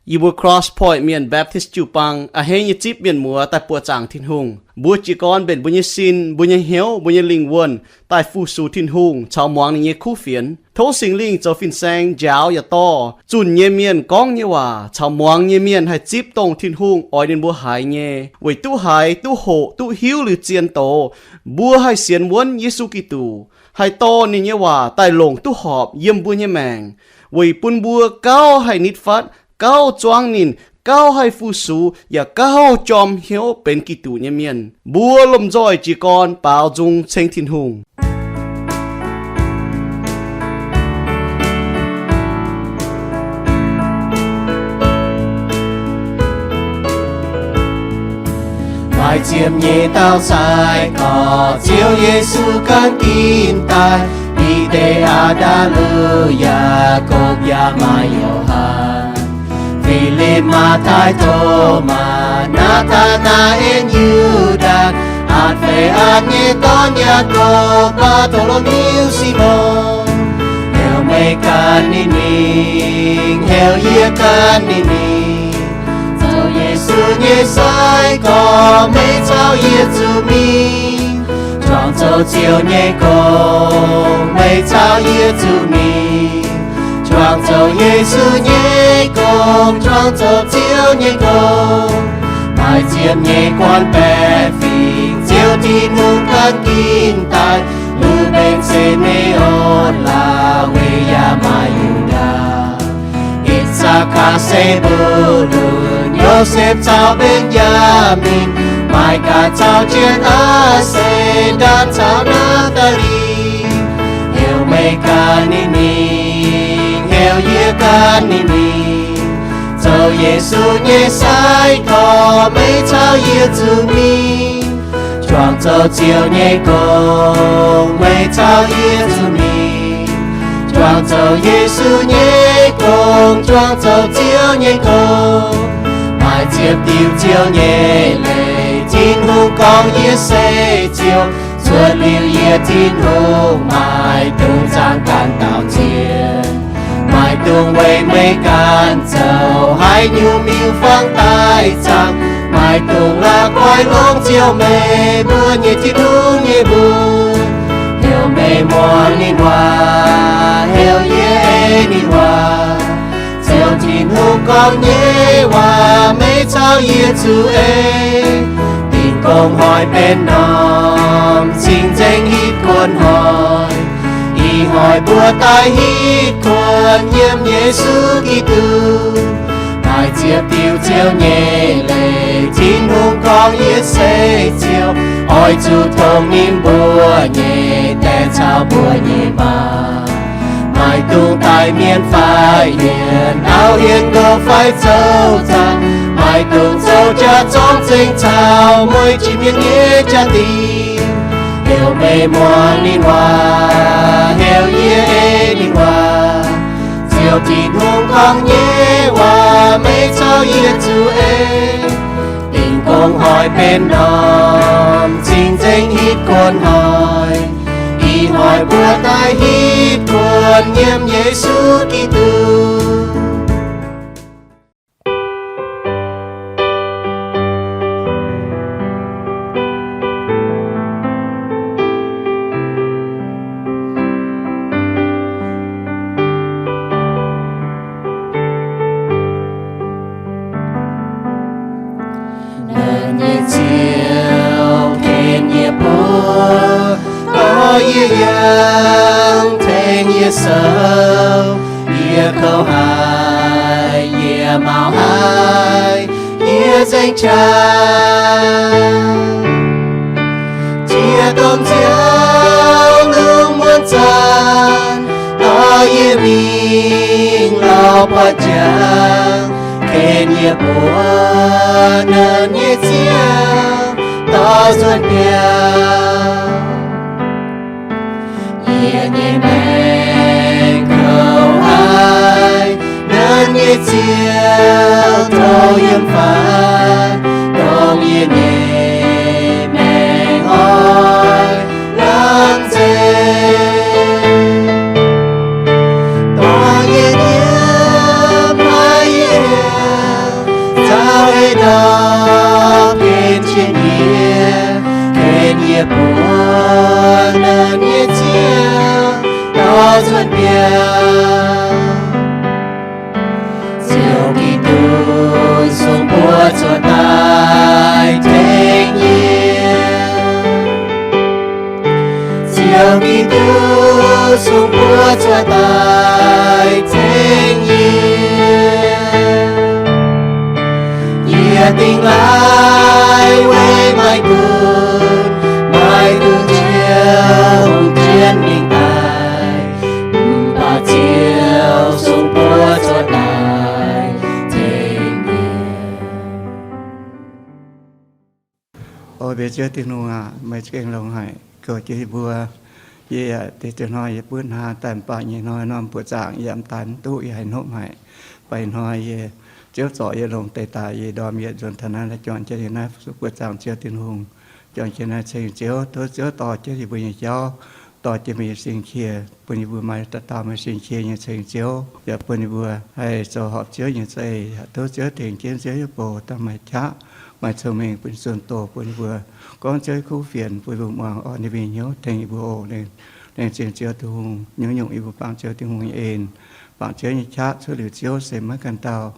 Yie mbuo Cross Point Mienh Baptist jiu-baang a'hneiv nyei zipv mienh muoz daaih buoqc zaangc Tin-Hungh. Mbuo jiez gorn mbenc mbuo nyei sin, mbuo nyei hnyouv, mbuo nyei lingh wuonh daaih fu-sux Tin-Hungh caux muangx ninh nyei kuv fienx. Tov Singx Lingh zoux fin-saeng njaaux yaac dorh zunh nyei mienh gorngv nyei waac caux muangx nyei mienh haih zipv dongh Tin-Hungh oix ninh mbuo haiz nyei, weic duqv haiz, duqv hoqc, duqv hiuv liuz zien doz, mbuo haih sienx wuonv Yesu Giduc, haih dorh ninh nyei waac daaih longc duqv horpc yiem mbuo nyei maengc, weic bun mbuo gauh haih nitv fatv, gauh zuangv ninh, gauh haih fu-sux, yaac gauh jorm hnyouv benx Giduc nyei mienh. Mbuo lomh nzoih jiez gorn baaux nzung ceng Tin-Hungh. Maaih ziepc nyeic dauh sai-gorx Ziouv Yesu gan ginv daaih, Bide, Aa^ndaa^lu, Yaakopv yaac maaih Yo^han, Filipv, Matv^taai, Tomaa, Naa^taa^naa^en, Yu^ndaa, Atc^fe^atc nyei dorn, Yaakopv, Mbaa^tho^lo^me^yu, Simon, heuc meih gan ninh mingh, heuc yie gan ninh mingh. Zoux Yesu nyei sai-gorx, meih caux yie zuqc mingh. Juangc zoux Ziouv nyei gong, meih caux yie zuqc mingh. Juangc zoux Yesu nyei gong, juangc zoux Ziouv nyei gong. Maaih ziepc nyeic guanh baeqc fingx, Ziouv Tin-Hungh gan ginv daaih, Lu^mben, Se^me^on, Laa^we yaac maaih Yu^ndaa, I^sakc^kaa, Se^mbu^lun, Yosepv caux Mben^yaa^min, Maaiv^gaa caux Jien, Aa^se^ndan caux Naa^taa^li. Heuc meih gan ninh mingh, heuc yie gan ninh mingh. Zoux Yesu nyei sai-gorx, meih caux yie zuqc mingh. Juangc zoux Ziouv nyei gong, meih caux yie zuqc mingh. Juangc zoux Yesu nyei gong, juangc zoux Ziouv nyei gong. Maaih ziepc diuh Ziouv nyei leiz, Tin-Hungh gorngv, Yie se Ziouv. Cuotv liuz yie, Tin-Hungh maaih dungz zaangc ganh dauh zien. Maaih dungz weic meih ganh zoux haaix nyungc miuc-fangx daaih zaangc. Maaih dungz la'guaih longc Ziouv, meih mbuo nyei Tin-Hungh, nyei mbuox, heuc meih muangx ninh waac, heuc yie ei ninh waac. Ziouv Tin-Hungh gorngv nyei waac, meih caux yie zuqc ei. Dingc gong hoic benx norm cing-nzengc hitv kuonx hoic. Ih hoic mbuo daaih hitv kuonx yiem Yesu Giduc. Maaih ziepc diuh Ziouv nyei leiz, Tin-Hungh gorngv, Yie se Ziouv. Oix zuqc tongx ninh mbuo nyei daeh caux mbuo nyei maa. Maaih dungz daic mienh fai hienx, auv hienx nqox fai zoux zaangc. Maaih dungz zoux jaax zorngv zengx caux mueiz jiex mienh nyei jaa-dingh. Heuc meih muangx ninh waac, heuc yie ei ninh waac. Ziouv Tin-Hungh gorngv nyei waac, meih caux yie zuqc ei. Dingc gong hoic benx norm cing-nzengc hitv kuonx hoic. Ih hoic mbuo daaih hitv kuonx yiem Yesu Giduc. Nernh nyei Ziouv ken yie mbuo, dorh yie yangh, tengx yie sou. Yie kouv haic, yie maux haic, yie nzengc qaqv. Jiex domh nziaauc lungh muonz zanc, dorh yie mingh lorz buatc jangx. Ken yie mbuo nernh nyei Ziouv, dorh nzuonx biaux. Yie nyei maengc kouv haic, nernh nyei Ziouv tov yiem faix, dongh yie nyei maengc oix laangz zingh. Dongh yie nyiemv haic yie Ziouv Giduc sung mbuo cuotv daaih tengx yie. Ziouv Giduc sung mbuo cuotv daaih tengx yie. Yie dingh laaix weic maiv gunv, maiv gunv Ziouv jienv mingh daaih, mv baac Ziouv sung mbuo cuotv daaih tengx yie. O mbuo Ziouv Tin-Hungh aac, meih gengh longx haic, goux jienv yie mbuo. Yie yaac deix ziouc hnoi yie buov hnangv daaih mv baac nyei hnoi norm buoqc zaangc yaac mv daan duqv, yie haiz hnopv haic. Mv baac ih hnoi yie Ziouv zorc yie longx deix daaih, yie ndorm yietc nzuonx taux naaiv, juangc jienv yie naaiv buoqc zaangc Ziouv Tin-Hungh, juangc jienv naaiv ceng Ziouv. Tov Ziouv dorh jienv yie mbuo nyei jauv, dorh jienv meih nyei sing-qiex, bun yie mbuo maaih dauh dauh meih sing-qiex nyei ceng Ziouv, yaac bun yie mbuo haih zoux horpc Ziouv nyei za'eix. Yaac tov Ziouv tengx jienv Ziouv nyei bouc dangh maaih qaqv, maaih cong-mengh bun zunh doz bun yie mbuo gorngv Ziouv nyei kuv fienx, bun yie mbuo muangx orn nyei mingh hnyouv tengx yie mbuo oc. Laengz zingh Ziouv Tin-Hungh, nyungc-nyungc yie mbuo bangc Ziouv Tin-Hungh nyei en, bangc Ziouv nyei qaqv, cuotv liuz Ziouv se maiv ganh dauh.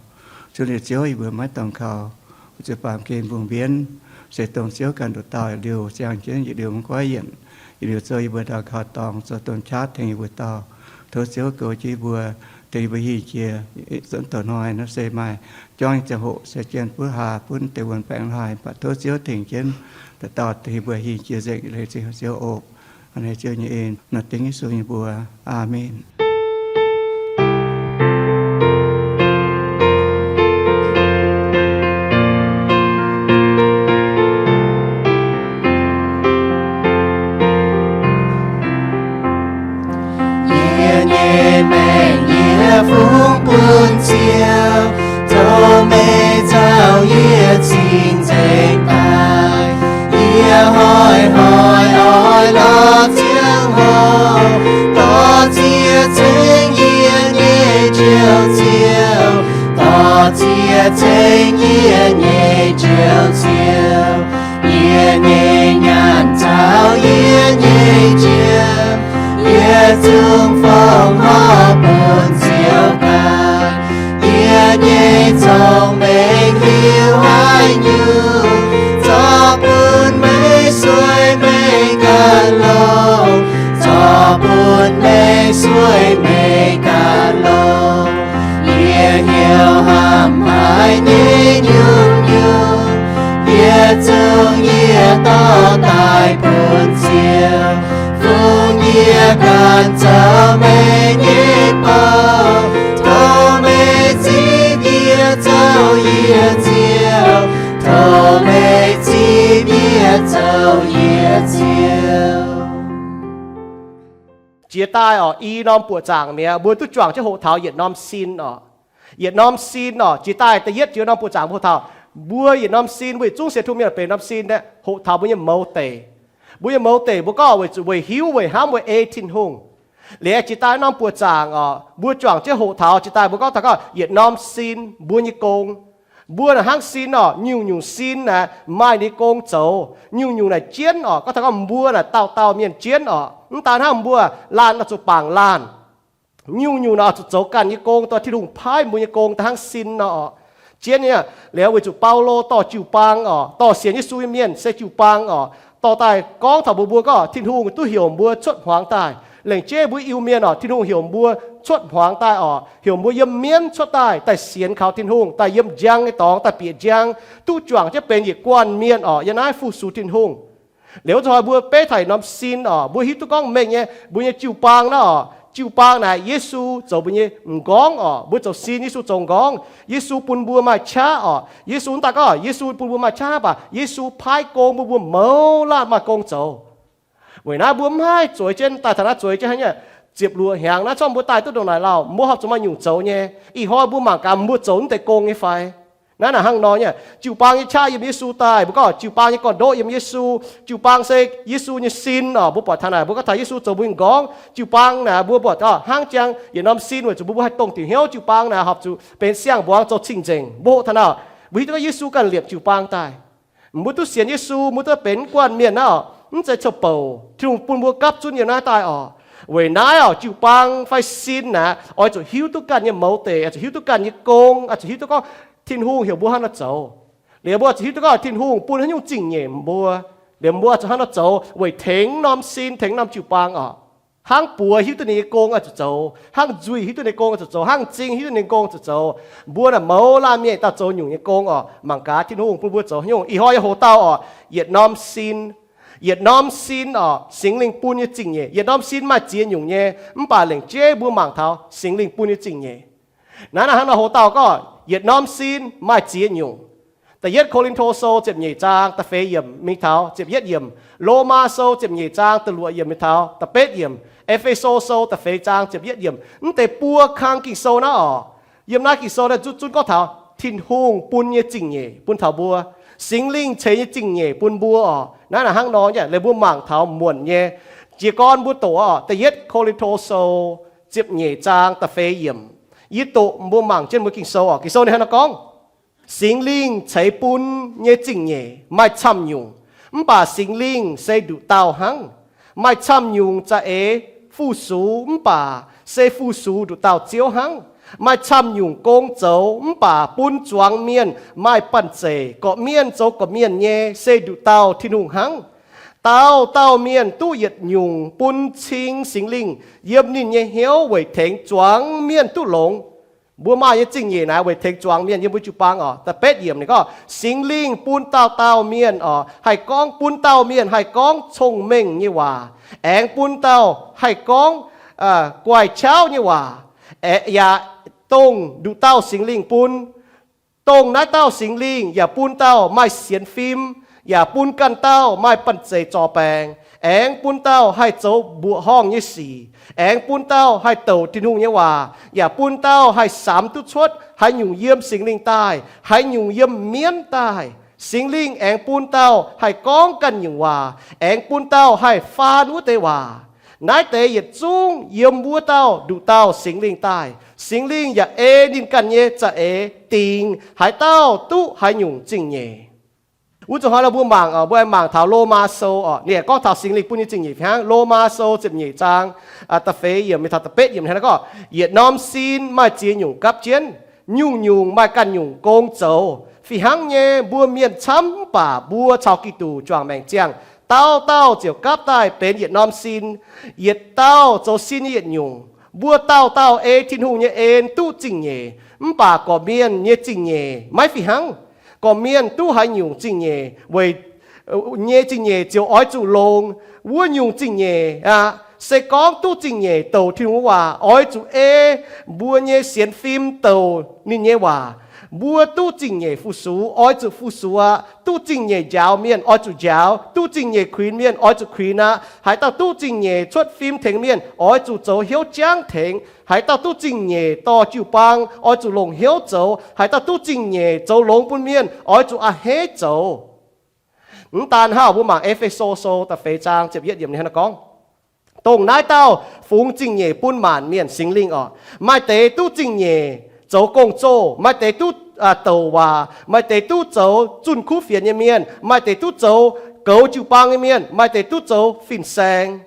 Cuotv liuz Ziouv yie mbuo maiv dorngx kaux, weic zuqc baamh gen mbungh mbienv se dongh Ziouv ganh nduqc dauh yietc liuz ziangh jienv, yietc liuz mv goiv yienc, yietc liuz zoux yie mbuo ndau kaux dorngx, zoux domh qaqv tengx yie mbuo dauh. Tov Ziouv goux jienv yie mbuo, tengx yie mbuo hingh jiex zunh doz hnoi. Naaiv se maaih juangv nyei ziangh hoc se jien buov hlaax, buov deix wuonh baengc hlaax, mv baac tov Ziouv tengx jienv dauh dauh tengx yie mbuo hingh jiex nzengc. Laengz zingh Ziouv oc. Hnangv naaiv Ziouv nyei en nor dengv Yesu nyei mbuox. Aamen. Yie nyei maengc yie fungx bun Ziouv, tov meih caux yie cing-nzengc daaih. Yie hnoi-hnoi oix lorz ziangh hoc, dorh cie ceng yie nyei Njoux Ziouv, dorh cie ceng yie nyei Njoux Ziouv. Yie nyei nyaanh caux yie nyei jiem, yietc zungv fongc horc bun Ziouv ganh. Yie nyei cong-mengh hiuv haaix nyungc, zorqv bun meih sueih meih ganh longx, zorqv bun meih sueih meih ganh longx. Yie hnyouv hnamv haic nyei nyungc-nyungc, yietc zungv yie dorh daaih bun Ziouv, fungx yie ganh zoux meih nyei bou. Tov meih zipv yie zoux yie Ziouv, tov meih zipv yie zoux yie Ziouv. Jiex daaih oc, i norm buoqc zaangc mi'aqv, mbuo duqv juangc jienv hoqc taux yietc norm sin oc. Yietc norm sin oc, jiex daaih da'yietv jiex norm buoqc zaangc mbuo hoqc taux, mbuo yietc norm sin, mbuo yietc zungv sienx Tin-Hungh mienh benx norm sin aeqv, hoqc taux mbuo nyei mouz deic. Mbuo nyei mouz deic mbuo gorngv weic zuqc weic hiuv weic hnamv weic ei Tin-Hungh. Liuz jiex daaih norm buoqc zaangc oc, mbuo juangc jienv hoqc taux jiex daaih mbuo gorngv taux gorngv yietc norm sin mbuo nyei gong. Mbuo naaic hnangv sin oc, nyungc-nyungc sin naaic maaih ninh nyei gong zoux. Nyungc-nyungc naaic jienv oc, gorngv taux gorngv mbuo naaic dauh dauh mienh jienv oc. Mv daan hnangv mbuo laanh oix zuqc bangc laanh. Nyungc-nyungc naaic oix zuqc zoux ganh nyei gong, dorh Tin-Hungh paaiv mbuo nyei gong daaih hnangv sin nor oc. Jienv nyei, liuz weic zuqc Baulo dorh jiu-baang oc, dorh sienx Yesu nyei mienh se jiu-baang oc, dorh daaih gorngv taux mbuo, mbuo gorngv Tin-Hungh duqv heuc mbuo cuotv hmuangx daaih. Lengc jeiv mbuo Iu-Mienh oc, Tin-Hungh heuc mbuo cuotv hmuangx daaih oc, heuc mbuo yiem mienv cuotv daaih, daaih sienx kaux Tin-Hungh, daaih yiem njang nyei dorngx daaih bieqc njang, duqv juangc jienv benx yietc guanh mienh oc, yiem naaiv fu-sux Tin-Hungh. Liuz wuov zanc hnoi mbuo beiv taux yietc norm sin oc, mbuo hiuv duqv gorngv mengh nyei, mbuo nyei jiu-baang naaiv oc, jiu-baang naaic Yesu zoux mbuo nyei m'nqorngv oc, mbuo zoux sin Yesu zoux m'nqorngv. Yesu bun mbuo maaih qaqv oc. Yesu mv daaih gorngv Yesu bun mbuo maaih qaqv baac Yesu paaiv gong bun mbuo mouz laanh maaih gong zoux. Weic naaiv mbuo mv haih zueiz jienv daaih taux naaiv zueiz jienv hnangv nyei, ziepc luoqc hnyangx naaiv zorqv mbuo daaih duqv ndongc naaic lauh, mbuo horpc zuqc maaih nyungc zoux nyei. Ih hnoi mbuo mangc gaax mbuo zoux naaiv deix gong nyei fai? Naaiv naaic hnangv nor nyei, jiu-baang nyei qaqv yiem Yesu daaih, mbuo gorngv jiu-baang nyei gorn-ndoqv yiem Yesu, jiu-baang se Yesu nyei sin oc. Mbuo buatc taux naaic, mbuo gorngv taux Yesu zoux mbuo nyei m'nqorngv, jiu-baang naaic mbuo buatc oc, hnangv jang yietc norm sin weic zuqc mbuo, mbuo haih dongh diuc hnyouv jiu-baang naaic horpc zuqc benx siang-mbuangz zoux cing-nzengc. Mbuo hoqc taux naaic, mbuo hiuv duqv gorngv Yesu ganh liepc jiu-baang daaih. Mbuo duqv sienx Yesu, mbuo duqv benx guanh mienh naaiv oc, mv zeiz coux bouc. Tin-Hungh bun mbuo gapv zunv yiem naaiv daaih oc. Weic naaiv orqc, jiu-baang fai sin naaic, oix zuqc hiuv duqv ganh nyei mouz deic, oix zuqc hiuv duqv ganh nyei gong, oix zuqc hiuv duqv gorngv Tin-Hungh heuc mbuo hnangv nor zoux. Liuz mbuo oix zuqc hiuv duqv gorngv Tin-Hungh bun haaix nyungc zingh nyeic mbuo. Liuz mbuo oix zuqc hnangv nor zoux weic tengx norm sin, tengx norm jiu-baang orqc. Hnangv buoz hiuv duqv ninh nyei gong oix zuqc zoux, hnangv nzuih hiuv duqv ninh nyei gong oix zuqc zoux, hnangv m'zing hiuv duqv ninh nyei gong oix zuqc zoux. Mbuo naaic mouz laanh mienh dauh zoux nyungc nyei gong orqc. Mangc gaax Tin-Hungh bun mbuo zoux haaix nyungc. Ih hnoi yie hoqc dauh orqc, yietc norm sin, yietc norm sin orqc, Singx Lingh bun nyei zingh nyeic. Yietc norm sin maaih ziex nyungc nyei, mv baac lengc jeiv mbuo mangc taux Singx Lingh bun nyei zingh nyeic. Naaiv, naaiv hnangv nor hoqc dauh gorngv yietc norm sin maaih ziex nyungc. Da'yietv Ko^lin^to Sou ziepc nyeic zaang da'feix yiemc mingh taux ziepc yietv yiemc, Lomaa Sou ziepc nyeic zaang da'luoqc yiemc mingh taux da'betv yiemc, E^fe^so Sou da'feix zaang ziepc yietv yiemc. Mv deix buo kang Ging-Sou naaiv orqc, yiem naaiv Ging-Sou naaiv zunv zunv gorngv taux Tin-Hungh bun nyei zingh nyeic bun taux mbuo. Singx Lingh ceix nyei zingh nyeic bun mbuo orqc. Naaiv naaic hnangv nor nyei, laaix mbuo mangc taux muonc nyei. Jiez gorn mbuo doqc orqc, Da'yietv Ko^lin^to Sou ziepc nyeic zaang da'feix yiemc. Yie doqc mbuo mangc jienv mbuo Ging-Sou orqc. Ging-Sou ninh hnangv naaiv gorngv, Singx Lingh ceix bun nyei zingh nyeic maaih camv nyungc, mv baac Singx Lingh se nduqc dauh hnangv. Maaih camv nyungc za'eix fu-sux, mv baac se fu-sux nduqc dauh Ziouv hnangv. Maaih camv nyungc gong zoux, mv baac bun zuangx mienh maaih banh zeic. Gorqv-mienh zoux gorqv-mienh nyei se nduqc dauh Tin-Hungh hnangv. Dauh dauh mienh duqv yietc nyungc bun cing Singx Lingh yiem ninh nyei hnyouv weic tengx zuangx mienh duqv longx. Mbuo maaih nyei zingh nyeic naaiv weic tengx zuangx mienh yiem mbuo jiu-baang orqc. Da'betv yiemc ninh gorngv, Singx Lingh bun dauh dauh mienh orqc, haih gorngv, bun dauh mienh haih gorngv cong-mengh nyei waac, aengx bun dauh haih gorngv guai qauv nyei waac, yaac dongh nduqc dauh Singx Lingh bun. Dongh naaiv dauh Singx Lingh yaac bun dauh maaih sienx fim, yaac bun ganh dauh maaih banh zeic zorc baengc, aengx bun dauh haih zoux mbuoqc horngh nyei sic, aengx bun dauh haih douc Tin-Hungh nyei waac, yaac bun dauh haih samx duqv cuotv haaix nyungc yiem Singx Lingh daaih, haaix nyungc yiem mienv daaih. Singx Lingh aengx bun dauh haih gorngv ganh nyungc waac, aengx bun dauh haih faan wuov deix waac. Naaiv deix yietc zungv yiem wuov dauh nduqc dauh Singx Lingh daaih. Singx Lingh yaac ei ninh ganh nyei za'eix dingc haaix dauh duqv haaix nyungc zingh nyeic. Wuov zuqc hnoi nor mbuo mangc, mbuo mangc taux Lomaa Sou orqc, ninh gorngv taux Singx Lingh bun nyei zingh nyeic fih hnangv. Lomaa Sou ziepc nyeic zaang da'feix yiemc mingh taux da'betv yiemc hnangv naaiv gorngv, yietc norm sin maaih ziex nyungc gapv jienv, nyungc-nyungc maaih ganh nyungc gong zoux. Fih hnangv nyei, mbuo mienh camv mv baac mbuo caux Giduc juangc maengc ziangh, dauh dauh ziouc gapv daaih benx yietc norm sin, yietc dauh zoux sin nyei yietc nyungc. Mbuo dauh dauh ei Tin-Hungh nyei en duqv zingh nyeic, mv baac gorqv-mienh nyei zingh nyeic maiv fih hnangv. Gorqv-mienh duqv haaix nyungc zingh nyeic weic nyei zingh nyeic ziouc oix zuqc longx. Wuov nyungc zingh nyeic aqv, se gorngv duqv zingh nyeic douc Tin-Hungh waac, oix zuqc ei mbuo nyei sienx fim douc ninh nyei waac. Mbuo duqv zingh nyeic fu-sux, oix zuqc fu-sux aqv. Duqv zingh nyeic njaaux mienh, oix zuqc njaaux. Duqv zingh nyeic kuinx mienh, oix zuqc kuinx aqv. Haaix dauh duqv zingh nyeic cuotv fim tengx mienh, oix zuqc zoux hnyouv jangv tengx. Haaix dauh duqv zingh nyeic dorh jiu-baang, oix zuqc longc hnyouv zoux. Haaix dauh duqv zingh nyeic zoux longx bun mienh, oix zuqc a'hneiv zoux. Mv daan hnangv, mbuo mangc E^fe^so Sou da'feix zaang ziepc yietv yiemc ninh hnangv naaiv gorngv, dongh naaiv dauh fungx zingh nyeic bun maanc mienh, Singx Lingh orqc. Maaih deix duqv zingh nyeic zoux gong-zoh, maaih deix duqv douc waac, maaih deix duqv zoux zunh kuv fienx nyei mienh, maaih deix duqv zoux goux jiu-baang nyei mienh, maaih deix duqv zoux fin-saeng.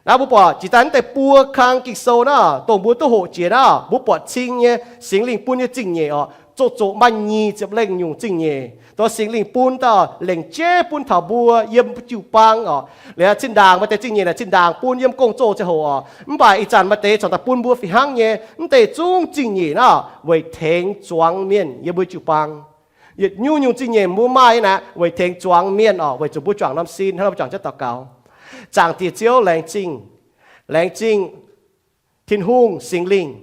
Naaiv mbuo buatc jiex daaih naaiv deix buo kang Ging-Sou naaiv, dongh mbuo duqv hoqc jiex naaiv, mbuo buatc cing nyei Singx Lingh bun nyei zingh nyeic orqc, zoqc zoqc maaih nyic ziepc lengh nyungc zingh nyeic, dongh Singx Lingh bun daaih lengc jeiv bun taux mbuo yiem jiu-baang orqc. Liuz zinh ndaangc maaih deix zingh nyeic naaic zinh ndaangc bun yiem gong-zoh ziangh hoc orqc. Mv baac ih zanc maaih deix corc daaih bun mbuo fih hnangv nyei. Mv deix zungv zingh nyeic naaiv weic tengx zuangx mienh yiem mbuo jiu-baang. Yietc nyungc-nyungc zingh nyeic mbuo maaih naaic weic tengx zuangx mienh orqc, weic zuqc mbuo juangc norm sin hnangv nor mbuo juangc jienv daux gaux. Zaangc Diex Ziouv, laengz zingh, laengz zingh Tin-Hungh Singx Lingh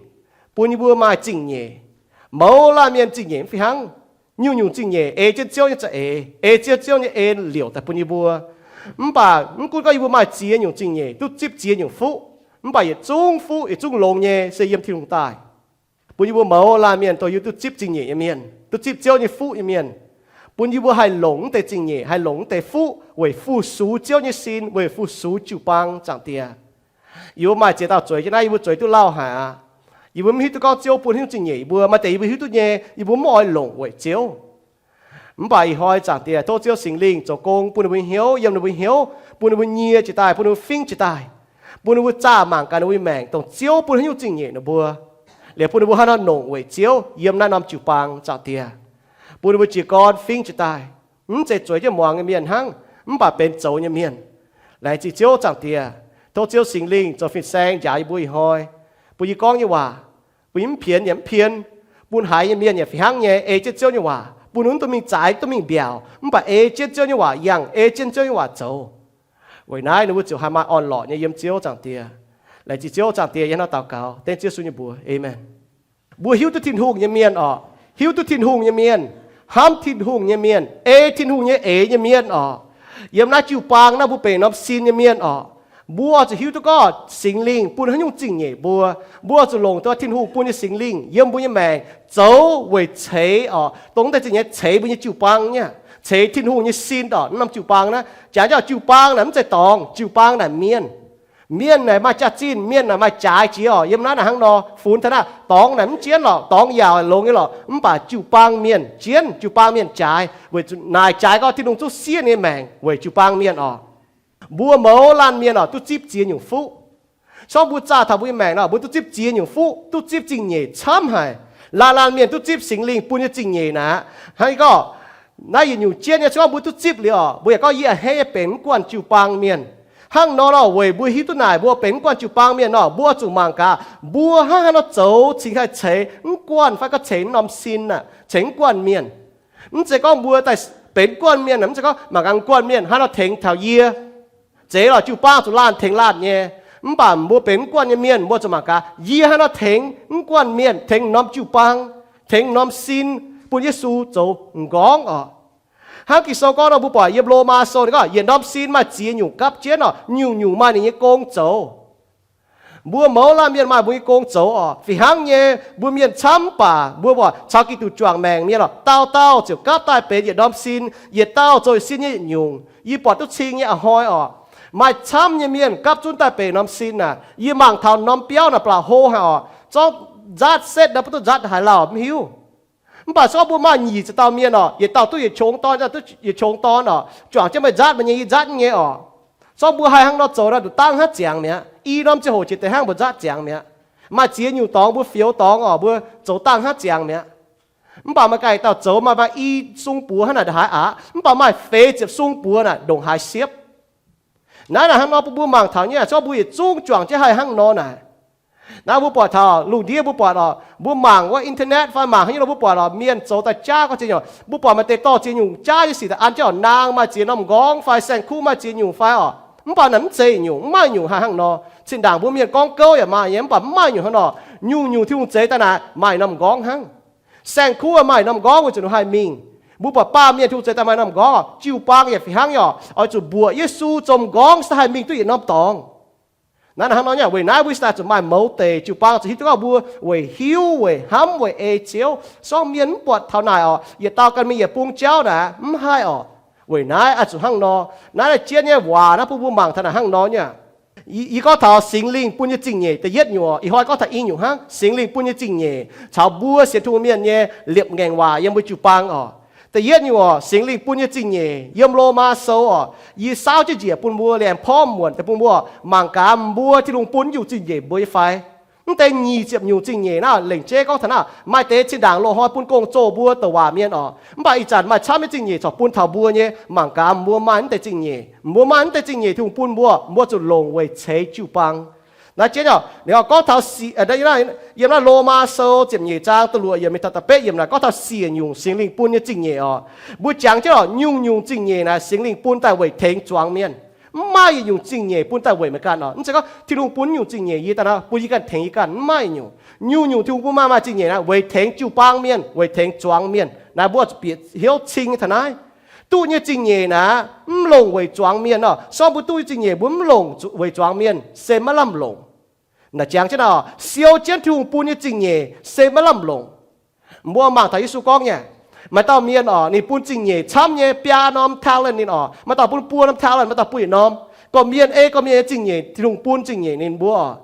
bun yie mbuo maaih zingh nyeic. Mouz laanh mienh zingh nyeic mv fih hnangv. Nyungc-nyungc zingh nyeic ei jienv Ziouv nyei za'eix, ei jienv Ziouv nyei en liouc daaih bun yie mbuo. Mv baac mv gunv gorngv yie mbuo maaih ziex nyungc zingh nyeic, duqv zipv ziex nyungc fuqv, mv baac yietc zungv fuqv yietc zungv longx nyei se yiem Tin-Hungh daaih. Bun yie mbuo mouz laanh mienh dongh yie duqv zipv zingh nyeic nyei mienh, duqv zipv Ziouv nyei fuqv nyei mienh, bun yie mbuo haih longc mv deix zingh nyeic, haih longc mv deix fuqv weic fu-sux Ziouv nyei sin, weic fu-sux jiu-baang, Zaangc Diex. Yie mbuo maaih ziex dauh zueiz jienv naaiv, yie mbuo zueiz duqv lauh haic aqv. Yie mbuo mv hiuv duqv gorngv Ziouv bun haaix nyungc zingh nyeic yie mbuo. Maaih deix yie mbuo hiuv duqv nyei, yie mbuo mv oix longc weic Ziouv. Mv baac ih hnoi Zaangc Diex tov Ziouv Singx Lingh zoux gong bun ninh mbuo hnyouv, yiem ninh mbuo hnyouv, bun ninh mbuo nyie jiez daaih, bun ninh mbuo fingv jiez daaih. Bun ninh mbuo zaah mangc gaax ninh mbuo nyei maengc, dongh Ziouv bun haaix nyungc zingh nyeic ninh mbuo, liuz bun ninh mbuo haaix nor nongc weic Ziouv yiem naaiv norm jiu-baang zaangc diex. Bun ninh mbuo jiez gorn fingv jiez daaih, mv zeiz zueiz jienv muangx nyei mienh hnangv, mv baac benx zoux nyei mienh. Laengz zingh Ziouv zaangc diex, tov Ziouv Singx Lingh zoux fin-saeng njaaux yie mbuo ih hnoi, bun yie gorngv nyei waac, bun yie mv pienx yaac mv pien, bun haiz nyei mienh yaac fih hnangv nyei ei jienv Ziouv nyei waac, bun ninh mv dungx mingh zaaix, mv dungx mingh mbiaauc, mv baac ei jienv Ziouv nyei waac, yangh ei jienv Ziouv nyei waac zoux. Weic naaiv ninh mbuo ziouc haih maaih orn-lorqc nyei yiem Ziouv zaangc diex. Laengz zingh Ziouv zaangc diex, yie hnangv naaiv daux gaux dengv Ziouv Yesu nyei mbuox, aamen. Mbuo hiuv duqv Tin-Hungh nyei mienh orqc, hiuv duqv Tin-Hungh nyei mienh, hnamv Tin-Hungh nyei mienh, ei Tin-Hungh nyei eix nyei mienh orqc, yiem naaiv jiu-baang naaiv mbuo benx norm sin nyei mienh orqc, mbuo oix zuqc hiuv duqv gorngv Singx Lingh bun haaix nyungc zingh nyeic mbuo. Mbuo oix zuqc longc duqv Tin-Hungh bun nyei Singx Lingh yiem mbuo nyei maengc zoux weic ceix orqc, dongh deix zingh nyeic ceix mbuo nyei jiu-baang nyei, ceix Tin-Hungh nyei sin orqc. Naaiv norm jiu-baang naaiv, jangx jienv jiu-baang naaic mv zeiz dorngx, jiu-baang naaic mienh. Mienh naaic maaih jaax-zinh, mienh naaic maaih jaaix jiex orqc. Yiem naaiv naaic hnangv nor funx taux naaiv, dorngx naaic mv jienv lorqc, dorngx yaac longx nyei lorqc, mv baac jiu-baang mienh jienv, jiu-baang mienh jaaix, weic zuqc naaic jaaix gorngv Tin-Hungh zuqc siev nyei maengc weic jiu-baang mienh orqc. Mbuo mouz laanh mienh orqc duqv zipv ziex nyungc fuqv. Sorng mbuo zaah taux mbuo nyei maengc nor, mbuo duqv zipv ziex nyungc fuqv, duqv zipv zingh nyeic camv haic. Laanh laanh mienh duqv zipv Singx Lingh bun nyei zingh nyeic naaic. Hnangv gorngv naaiv yietc nyungc jienv nyei, se gorngv mbuo duqv zipv liuz orqc, mbuo yaac gorngv yie a'hneiv nyei benx mv guanh jiu-baang mienh. Hnangv nor nor, weic mbuo hiuv duqv naaic mbuo benx mv guanh jiu-baang mienh nor, mbuo oix zuqc mangc gaax mbuo hnangv haaix nor zoux cingx haih ceix mv guanh fai gorngv ceix norm sin aac, ceix mv guanh mienh. Mv zeiz gorngv mbuo daaih benx mv guanh mienh, mv zeiz gorngv mangc gaax mv guanh mienh hnangv haaix nor tengx taux yie. Zeiz lorqc, jiu-baang zuqc laanh tengx laanh nyei. Mv baac mbuo benx mv guanh nyei mienh, mbuo zuqc mangc gaax yie hnangv haaix nor tengx mv guanh mienh, tengx norm jiu-baang, tengx norm sin, bun Yesu zoux m'nqorngv orqc. Hnangv Ging-Sou gorngv nor, mbuo buatc yiem Lomaa Sou ninh gorngv yietc norm sin maaih ziex nyungc gapv jienv orqc, nyungc-nyungc maaih ninh nyei gong zoux. Mbuo mouz laanh mienh maaih mbuo nyei gong zoux orqc. Fih hnangv nyei, mbuo mienh camv baac mbuo buatc caux Giduc juangc maengc mienh orqc, dauh dauh ziouc gapv daaih benx yietc norm sin, yietc dauh zoux yietc sin nyei yietc nyungc. Yie buatc duqv cing nyei a'hnoi orqc, maaih camv nyei mienh gapv zunv daaih benx norm sin naaic. Yie mangc taux norm biauv naaic blatc hlo haic orqc. Zorngv nzaatv setv naaic mv duqv nzaatv haaix lauh mv hiuv. Mv baac se gorngv mbuo maaih nyic ziepc dauh mienh orqc, yietc dauh duqv yietc qongx dorn, yietc dauh duqv yietc qongx dorn orqc, juangc jienv meih nzaatv meih nyei, yie nzaatv nyei orqc. Se gorngv mbuo haih hnangv nor zoux nor, nduqc dangh hnangv ziangx mi'aqv. I norm ziangh hoc jiex deix hnangv mbuo nzaatv ziangx mi'aqv. Maaih ziex nyungc dorngx mbuo fioux dorngx orqc, mbuo zoux dangh hnangv ziangx mi'aqv. Mv baac maaih ganh dauh zoux maaih maaih i sung buoz hnangv naaic ndongc haaix aqv, mv baac maaih feix ziepc sung buoz naaic ndongc haaix siepv. Naaiv naaic hnangv nor bun mbuo mangc taux nyei, se gorngv mbuo yietc zungv juangc jienv haih hnangv nor naaic. Naaiv mbuo buatc taux lungh ndiev mbuo buatc orqc, mbuo mangc wuov internet fai mangc haaix nyungc nor mbuo buatc orqc, mienh zoux daaih jaav gorngv ziex nyungc, mbuo buatc maaih deix dorh ziex nyungc jaav nyei sic daaih an jienv orqc, naang maaih ziex norm m'nqorngv fai saeng-kuv maaih ziex nyungc fai orqc. Mv baac naaic mv zeiz nyungc, mv maaih nyungc haih hnangv nor. Zinh ndaangc mbuo mienh gorngv gouv yaac maaih nyei, mv baac mv maaih nyungc hnangv nor. Nyungc-nyungc Tin-Hungh zeix daaih naaic maaih norm m'nqorngv hnangv. Saeng-kuv maaih norm m'nqorngv weic zuqc ninh haih mingh. Mbuo buatc baamh mienh Tin-Hungh zeix daaih maaih norm m'nqorngv orqc. Jiu-baang yaac fih hnangv nyei orqc, oix zuqc mbuoqc Yesu zoux m'nqorngv se haih mingh duqv yietc norm dorngx. Naaiv naaic hnangv nor nyei, weic naaiv mbuo se daaih zuqc maaih mouz deix jiu-baang zuqc hiuv duqv gorngv mbuo weic hiuv weic hnamv weic ei Ziouv. Sorng mienh mv buatc taux naaic orqc, yietc dauh ganh mingh yietc bung jauv naaic mv haih orqc. Weic naaiv oix zuqc hnangv nor. Naaiv naaiv jienv nyei waac naaiv bun mbuo mangc taux naaic hnangv nor nyei. Yie gorngv taux Singx Lingh bun nyei zingh nyeic da'yietv nyungc orqc. Ih hnoi gorngv taux i nyungc hnangv, Singx Lingh bun nyei zingh nyeic caux mbuo sienx Tin-Hungh mienh nyei liepc ngaengc waac yiem mbuo jiu-baang orqc. Da'yietv nyungc orqc, Singx Lingh bun nyei zingh nyeic yiem Lomaa Sou orqc, yie saauv jienv njiec bun mbuo liemh porv muonc deix bun mbuo mangc gaax mbuo Tin-Hungh bun nyungc zingh nyeic mbuo nyei fai. Mv deix nyic ziepc nyungc zingh nyeic naaiv lengc jeiv gorngv taux naaiv, maaih deix zinh ndaangc loz-hnoi bun gong-zoh mbuo douc waac mienh orqc. Mv baac ih zanc maaih camv nyei zingh nyeic corc bun taux mbuo nyei. Mangc gaax mbuo maaih mv deix zingh nyeic, mbuo maaih mv deix zingh nyeic Tin-Hungh bun mbuo, mbuo zuqc longc weic ceix jiu-baang. Naaiv jienv orqc, ninh gorngv taux, yiem naaiv Lomaa Sou ziepc nyeic zaang da'luoqc yiemc mingh taux da'betv yiemc naaic gorngv taux siec nyungc Singx Lingh bun nyei zingh nyeic orqc. Mbuo jangx jienv orqc, nyungc-nyungc zingh nyeic naaic Singx Lingh bun daaih weic tengx zuangx mienh. Mv maaih yietc nyungc zingh nyeic bun daaih weic meih ganh orqc. Mv zeiz gorngv Tin-Hungh bun nyungc zingh nyeic yie daaih nor, bun yie ganh tengx yie ganh, mv maaih nyungc. Nyungc-nyungc Tin-Hungh bun maaih maaih zingh nyeic naaic weic tengx jiu-baang mienh, weic tengx zuangx mienh. Naaiv mbuo zuqc bieqc hnyouv cing nyei taux naaiv. Duqv nyei zingh nyeic naaic mv longc weic zuangx mienh orqc. Sorng mbuo duqv nyei zingh nyeic mbuo mv longc weic zuangx mienh se maiv lamh longc. Naaic jangx jienv orqc, siou jienv Tin-Hungh bun nyei zingh nyeic se maiv lamh longc. Mbuo mangc taux Yesu gorngv nyei, maaih dauh mienh orqc, ninh bun zingh nyeic camv nyei, biaa norm talent ninh orqc. Maaih dauh bun buo norm talent, maaih dauh bun yietc norm. Gorqv-mienh ei gorqv-mienh nyei zingh nyeic, Tin-Hungh bun zingh nyeic ninh mbuo orqc.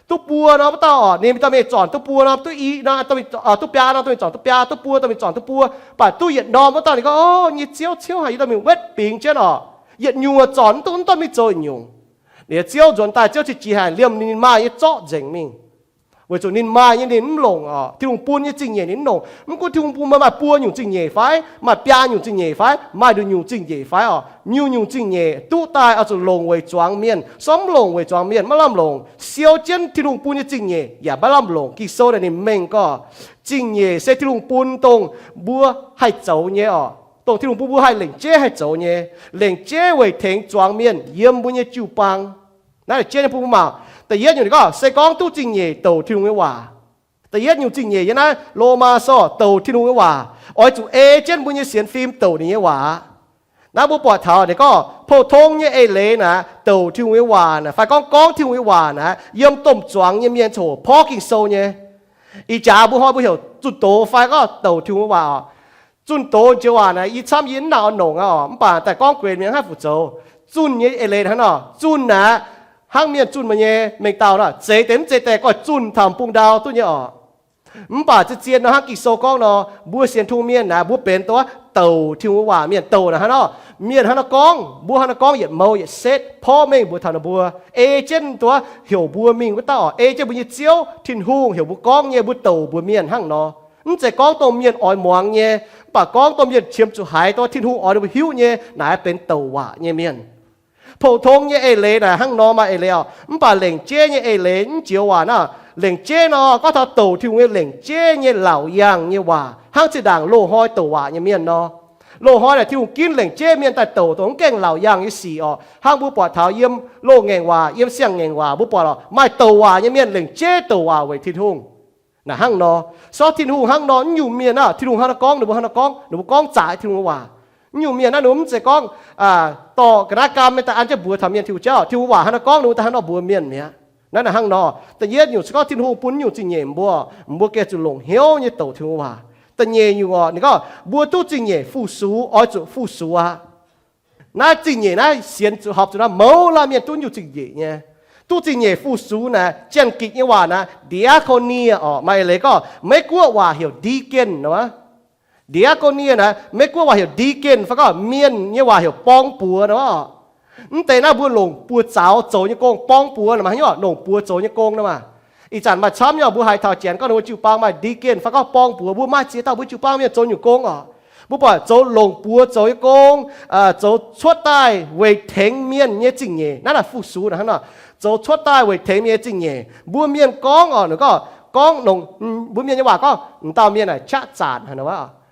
Duqv buo norm wuov dauh orqc, ninh dauh mienh zornc duqv buo norm, duqv i norm, duqv biaa norm, dauh mienh zornc duqv biaa, duqv buo, dauh mienh zornc duqv buo. Baac duqv yietc norm wuov dauh ninh gorngv, O, nyei Ziouv, Ziouv haic, yie dauh mingh wetv bingx jienv orqc. Yietc nyungc zornc mv duqv, mv dauh mingh zoux yietc nyungc. Liuz Ziouv nzuonx daaih, Ziouv qiex jiez haic, liemh ninh maaih nyei zorqv nzengc mingh. Weic zuqc ninh maaih nyei ninh mv longc oc. Tin-Hungh bun nyei zingh nyeic ninh mv longc. Mv gunv Tin-Hungh bun meih maaih buo nyungc zingh nyeic fai maaih biaa nyungc zingh nyeic fai maaih nduqc nyungc zingh nyeic fai oc, nyungc-nyungc zingh nyeic duqv daaih oix zuqc longc weic zuangx mienh. Sortv mv longc weic zuangx mienh maiv lamh longc. Siou jienv Tin-Hungh bun nyei zingh nyeic yaac maiv lamh longc. Ging-Sou naaic ninh mengh gorngv, zingh nyeic se Tin-Hungh bun dongh mbuo haih zoux nyei oc, dongh Tin-Hungh bun mbuo haih lengc jeiv haih zoux nyei, lengc jeiv weic tengx zuangx mienh yiem mbuo nyei jiu-baang. Naaiv jienv nyei bun mbuo mangc. Da'yietv nyungc ninh gorngv se gorngv duqv zingh nyeic douc Tin-Hungh nyei waac. Da'yietv nyungc zingh nyeic yiem naaiv Lomaa Sou douc Tin-Hungh nyei waac, oix zuqc ei jienv mbuo nyei sienx fim douc ninh nyei waac aqv. Naaiv mbuo buatc taux ninh gorngv pou-tong nyei eix leiz naaic douc Tin-Hungh nyei waac naaic fai gorngv gorngv Tin-Hungh nyei waac naaic yiem domh zuangx nyei mienh ziouc porv Ging-Sou nyei. Ih jaax mbuo hnoi mbuo heuc zunh doz fai gorngv douc Tin-Hungh nyei waac oc. Zunh doz joux waac naaic yie camv yie mv nangc oix nongc aqv oc, mv baac daaih gorngv guenx mienh haih fu zoux. Zunh nyei eix leiz hnangv nor, zunh naaic hnangv mienh zunh meih nyei mengh dauh nor, zeix deix mv zeix deix goiv zunh taux bung ndau duqv nyei oc. Mv baac zien-zien nor hnangv Ging-Sou gorngv nor, mbuo sienx Tin-Hungh mienh naaic mbuo benx duqv douc Tin-Hungh nyei waac mienh. Douc naaic hnangv nor, mienh hnangv nor gorngv, mbuo hnangv nor gorngv yietc mouz yietc setv porv mengh mbuox taux ninh mbuo, ei jienv duqv heuc mbuo mingh wuov dauh oc, ei jienv mbuo nyei Ziouv Tin-Hungh heuc mbuo gorngv nyei, mbuo douc mbuox mienh hnangv nor. Mv zeiz gorngv dongh mienh oix muangx nyei, mv baac gorngv dongh mienh qiemx zuqc haiz dongh Tin-Hungh oix ninh mbuo hiuv nyei, naaic benx douc waac nyei mienh. Pou-tong nyei eix leiz naaic hnangv nor maaih eix leiz oc, mv baac lengc jeiv nyei eix leiz mv joux waac naaic, lengc jeiv nor gorngv taux douc Tin-Hungh nyei lengc jeiv nyei laauc yaangh nyei waac, hnangv zinh ndaangc loz-hnoi douc waac nyei mienh nor. Loz-hnoi naaic Tin-Hungh ginv lengc jeiv mienh daaih douc dongh mv gaengh laauc yaangh nyei sic oc. Hnangv mbuo buatc taux yiem loz-ngaengc waac, yiem siang-ngaengc waac, mbuo buatc oc, maaih douc waac nyei mienh lengc jeiv douc waac weic Tin-Hungh. Naaic hnangv nor, sortv Tin-Hungh hnangv nor, mv nyungc mienh naaic Tin-Hungh hnangv nor gorngv, ninh mbuo hnangv nor gorngv, ninh mbuo gorngv zaqc Tin-Hungh nyei waac. Mv nyungc mienh naaiv ninh mbuo mv zeiz gorngv dorh ga'naaiv gaam mienh daaih an jienv mbuox taux mienh Tin-Hungh jauv, Tin-Hungh waac hnangv nor gorngv, ninh mbuo daaih hnangv nor mbuox mienh mi'aqv. Naaiv naaic hnangv nor, da'yietv nyungc se gorngv Tin-Hungh bun nyungc zingh nyeic mbuo, mbuo gengh zuqc longc hnyouv nyei douc Tin-Hungh waac. Da'nyeic nyungc oc, ninh gorngv mbuo duqv zingh nyeic fu-sux, oix zuqc fu-sux aqv. Naaiv zingh nyeic naaiv sienx zuqc horpc zuqc naaiv mouz laanh mienh duqv nyungc zingh nyeic nyei. Duqv zingh nyeic fu-sux naaic, Janx-Gikc nyei waac naaic diakonia oc, maaih eix leiz gorngv Meiv-Guoqv waac heuc deacon nor. Diakonia naaic Meiv-Guoqv waac heuc deacon fai gorngv mienh nyei waac heuc borng-buoz nor. Mv deix naaiv mbuo longc buoz zaux zoux nyei gong, borng-buoz naaic maaih haaix nyungc longc buoz zoux nyei gong nor maah. Ih zanc maaih camv nyei oc, mbuo haiz taux Janx gorngv ninh mbuo jiu-baang maaih deacon fai gorngv borng-buoz, mbuo maaih ziex dauh mbuo jiu-baang mienh zoux nyungc gong oc. Mbuo buatc zoux longc buoz zoux nyei gong, zoux cuotv daaih weic tengx mienh nyei zingh nyeic, naaiv naaic fu-sux naaic hnangv nor. Zoux cuotv daaih weic tengx mienh nyei zingh nyeic. Mbuo mienh gorngv oc, ninh gorngv, gorngv longc, mbuo mienh nyei waac gorngv, m'dauh mienh naaic qaqv zanc haic nor.